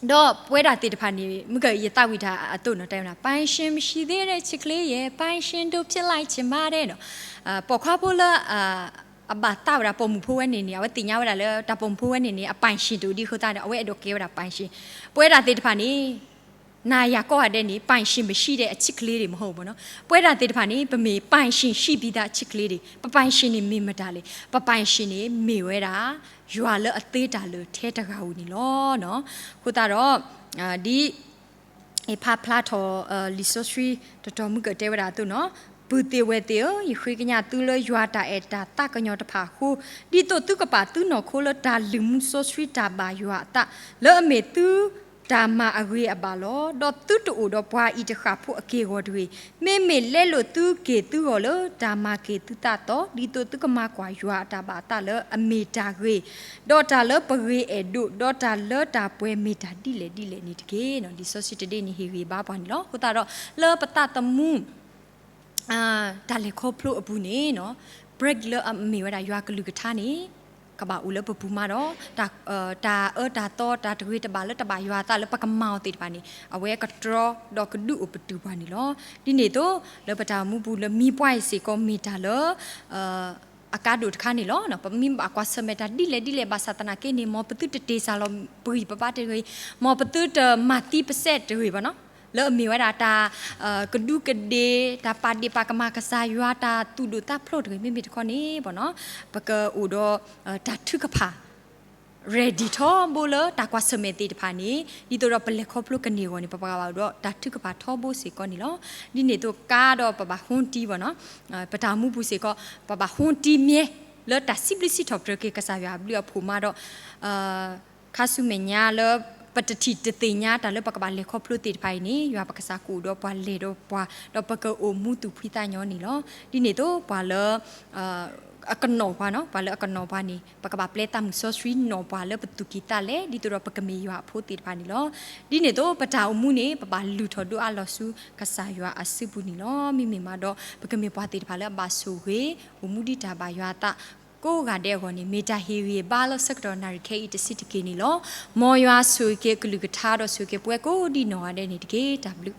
ဒီးပဝဲဒၣ်သ့ၣ်တဖၣ်န့ၣ် မုၢ်ကယသးဝံၣ်တၢ်အသိးနီၤ တဲဝဲဒၣ် ပိုင်ရှင်မရှိသေးတဲ့ ချစ်ကလေးရဲ့ ပိုင်ရှင်တို့ဖြစ်လိုက်ချင်ပါတယ် နီၤ. ပိာ်ခွါဖိလၢ အဘၣ်သးဝဲဒၣ်ပိာ်မုၣ်ဖိဝဲန့ၣ်န့ၣ် အဝဲသ့ၣ်ညါဝဲဒၣ်လၢတၢ်ပိာ်မုၣ်ဖိဝဲန့ၣ်န့ၣ် အပိုင်ရှင်တအိၣ်ဒံးအဃိသတးန့ၣ် အဝဲအဲၣ်ဒိးကဲဝဲဒၣ်ပိုင်ရှင်. ပဝဲဒၣ်သ့ၣ်တဖၣ်န့ၣ် နၤယၤကိးဂၤဒဲးန့ၣ် ပိုင်ရှင်မရှိတဲ့ ချစ်ကလေးတွေမဟုတ်ဘူးနီၤ. ပဝဲဒၣ်သ့ၣ်တဖၣ်န့ၣ် ပမ့ၢ် ပိုင်ရှင်ရှိပြီးသား ချစ်ကလေးတွေ, ပပိုင်ရှင်န့ၣ်မ့ၢ်မတၤလဲၣ်, ပပိုင်ရှင်န့ၣ်မ့ၢ်ဝဲဒၣ် ယွၤလၢအသ့တၢ်လၢာ်ထဲတဂၤဧိၤန့ၣ်လီၤ. အဃိသတးဒီး ဒ် ယဖးဖျါထီၣ် လံာ်စီဆှံတတီၤမုၢ်ကတဲဝဲဒၣ်အသိးနီၤ, ပုၢ်သ့ၣ်ဝဲၢ်သ့ၣ်ဧၢ, ယဃ့ကညးသုလၢယွၤတၢ်အဲၣ်တၢ်သးကညီၤတဖၣ်အဃိ, ဒ်သိးသုကပာ်သုနီၢ်ခိလၢတၢ်လုၢ်မူစီဆှံတၢ်ဘၣ်ယွၤအသး, လၢအမ့ၢ်သုတၢ်မၤအဂ့ၤအဘၣ်လီၤ. ဒီးသုတအိၣ်ဒီးပှၤအံၤတဃၣ်ဖိအက့ၢ်အဂီၤတဂ့ၤ, မ့မ့ၢ်လဲလိာ်သုက့ၢ်သုဂီၤလၢတၢ်မၤက့ၤသုသးသီ, ဒ်သိးသုကမၤကွၢ်ယွၤအတၢ်ဘၣ်အသးလၢအမ့ၢ်တၢ်ဂ့ၤ, ဒီးတၢ်လၢပဂ့ၤအဲၣ်ဒိး, ဒီးတၢ်လၢတၢ်ပှဲၤမ့ၢ်တၢ်ဒ်လဲၣ်ဒ်လဲၣ်န့ၣ်တက့ၢ်. လံာ်စီဆှံတဒ့န့ၣ်ဟ့ၣ်ဂံၢ်ဘါပှၤန့ၣ်လီၤ. အဃိသတးဒီး လၢပသးသမူ တၢ်လဲၤခီဖျိအပူၤန့ၣ်နီၤ, break လၢအမ့ၢ်ဝဲဒၣ်ယွၤကလုၢ်ကထါန့ၣ် ကဘၣ်အိၣ်လၢပပူၤမးဒီး တၢ်အၢတၢ်သီ တၢ်တဂ့ၤတဘၣ်လၢတဘၣ်ယွၤအသးလၢပကမၤအီၤသ့ၣ်တဖၣ်န့ၣ် အဝဲကတြီဒီးကဒုးအိၣ်ပတုာ်ပှၤန့ၣ်လီၤ. ဒ်န့ၣ်အသိး လၢပတၢ်အိၣ်မူပူၤလၢမံပှၢ်အံၤစ့ၢ်ကီးမ့ၢ်တၢ်လၢ အကါဒိၣ်တခါန့ၣ်လီၤ. ပမ့ၢ်ဘၣ်ကွၢ်ဆၢၣ်မဲာ်တၢ်ဒ်လဲၣ်ဒ်လဲၣ်ဘၣ်ဆၣ်သနာ်က့န့ၣ် မ်ပသုတတ့ၢ်စၢ်လီၤပဂံၢ်ပဘါတဂ့ၤ, မ်ပသုတမၤသံပစဲးတဂ့ၤဘၣ်နီၤ, လၢအမ့ၢ်ဝဲဒၣ်တၢ် ကဒူးကဒ့ၣ်, တၢ်ပာ်ဒ့ၣ်ပာ်ကမၣ်ကစၢ်ယွၤ, တၢ်သူၣ်ဒိၣ်သးဖျိးတဂ့ၤ, မ့မ့ၢ်တခီန့ၣ်ဘၣ်နီၤ, ပကအိၣ်ဒီး တၢ်ထုကဖၣ် ready ထီဘိလၢတၢ်ကွၢ်ဆၢၣ်မဲာ်သ့ၣ်တဖၣ်န့ၣ် ဒ်သိးဒီးပလဲၤခီဖျိကန့ၢ်အဂီၢ်န့ၣ် ပပှၤဘၣ်အိၣ်ဒီးတၢ်ထုကဖၣ်ထီဘိစ့ၢ်ကီးန့ၣ်လီၤ. ဒ်န့ၣ်အသိးကါဒီးပဘၣ်ဟူတံၢ်ဘၣ်နီၤ, ပတၢ်အိၣ်မူပူၤစ့ၢ်ကီး ပဘၣ်ဟူတံၢ်မ့ၢ် လၢတၢ်စံးဘျုးစံးထီၣ်ပတြၢၤက့ၤကစၢ်ယွၤအဘျုးအဖှိၣ်မးဒီး ခါဆူမဲာ်ညါလၢ ပတထံၣ်တသ့ၣ်ညါတၢ်လၢပကဘၣ်လဲၤခီဖျိသ့ၣ်တဖၣ်အံၤန့ၣ် ယွၤပကစၢ်ကအိၣ်ဒီးပှၤလဲၤဒီးပှၤ ဒီးပကအိၣ်မူသူၣ်ဖှံသးညီန့ၣ်လီၤ. ဒ်န့ၣ်အသိးပှၤလၢ အကနီၤပှၤနီၤ, ပှၤလၢအကနီၤပှၤန့ၣ် ပကဘၣ်ပျဲတၢ်မုၣ်စီဆှံနီၤပှၤလၢပသူၣ်ကံၢ်သးလဲ, ဒ်သိးဒီးပကမ့ၢ်ယွၤအဖိသ့ၣ်တဖၣ်န့ၣ်လီၤ. ဒ်န့ၣ်အသိး ပတၢ်အိၣ်မူန့ၣ် ပဘၣ်လုၢ်ထီၣ်ဒိၣ်အါလီၤဆူကစၢ်ယွၤအစုပူၤန့ၣ်လီၤ. မ့မ့ၢ်မးဒီး ပကမ့ၢ်ပှၤသ့ၣ်တဖၣ်လၢအဘၣ်ဆိၣ်ဂ့ၤ အိၣ်မူဒ်တၢ်ဘၣ်ယွၤအသး ကိးဂၤဒဲးအဂီၢ်န့ၣ် မ့ၢ်တၢ်ဟ့ၣ်ဂံၢ်ဟ့ၣ်ဘါလၢဆၢကတီၢ်နၣ်ရံၣ်ခဲအံၤတဆံးတက့ၢ်န့ၣ်လီၤ. မ်ယွၤဆိၣ်ဂ့ၤက့ၤအကလုၢ်ကထါဒီးဆိၣ်ဂ့ၤက့ၤပဝဲကိးဒံးနီၢ်ဂၤဒဲးန့ၣ်တက့ၢ်. တၢ်ဘျုး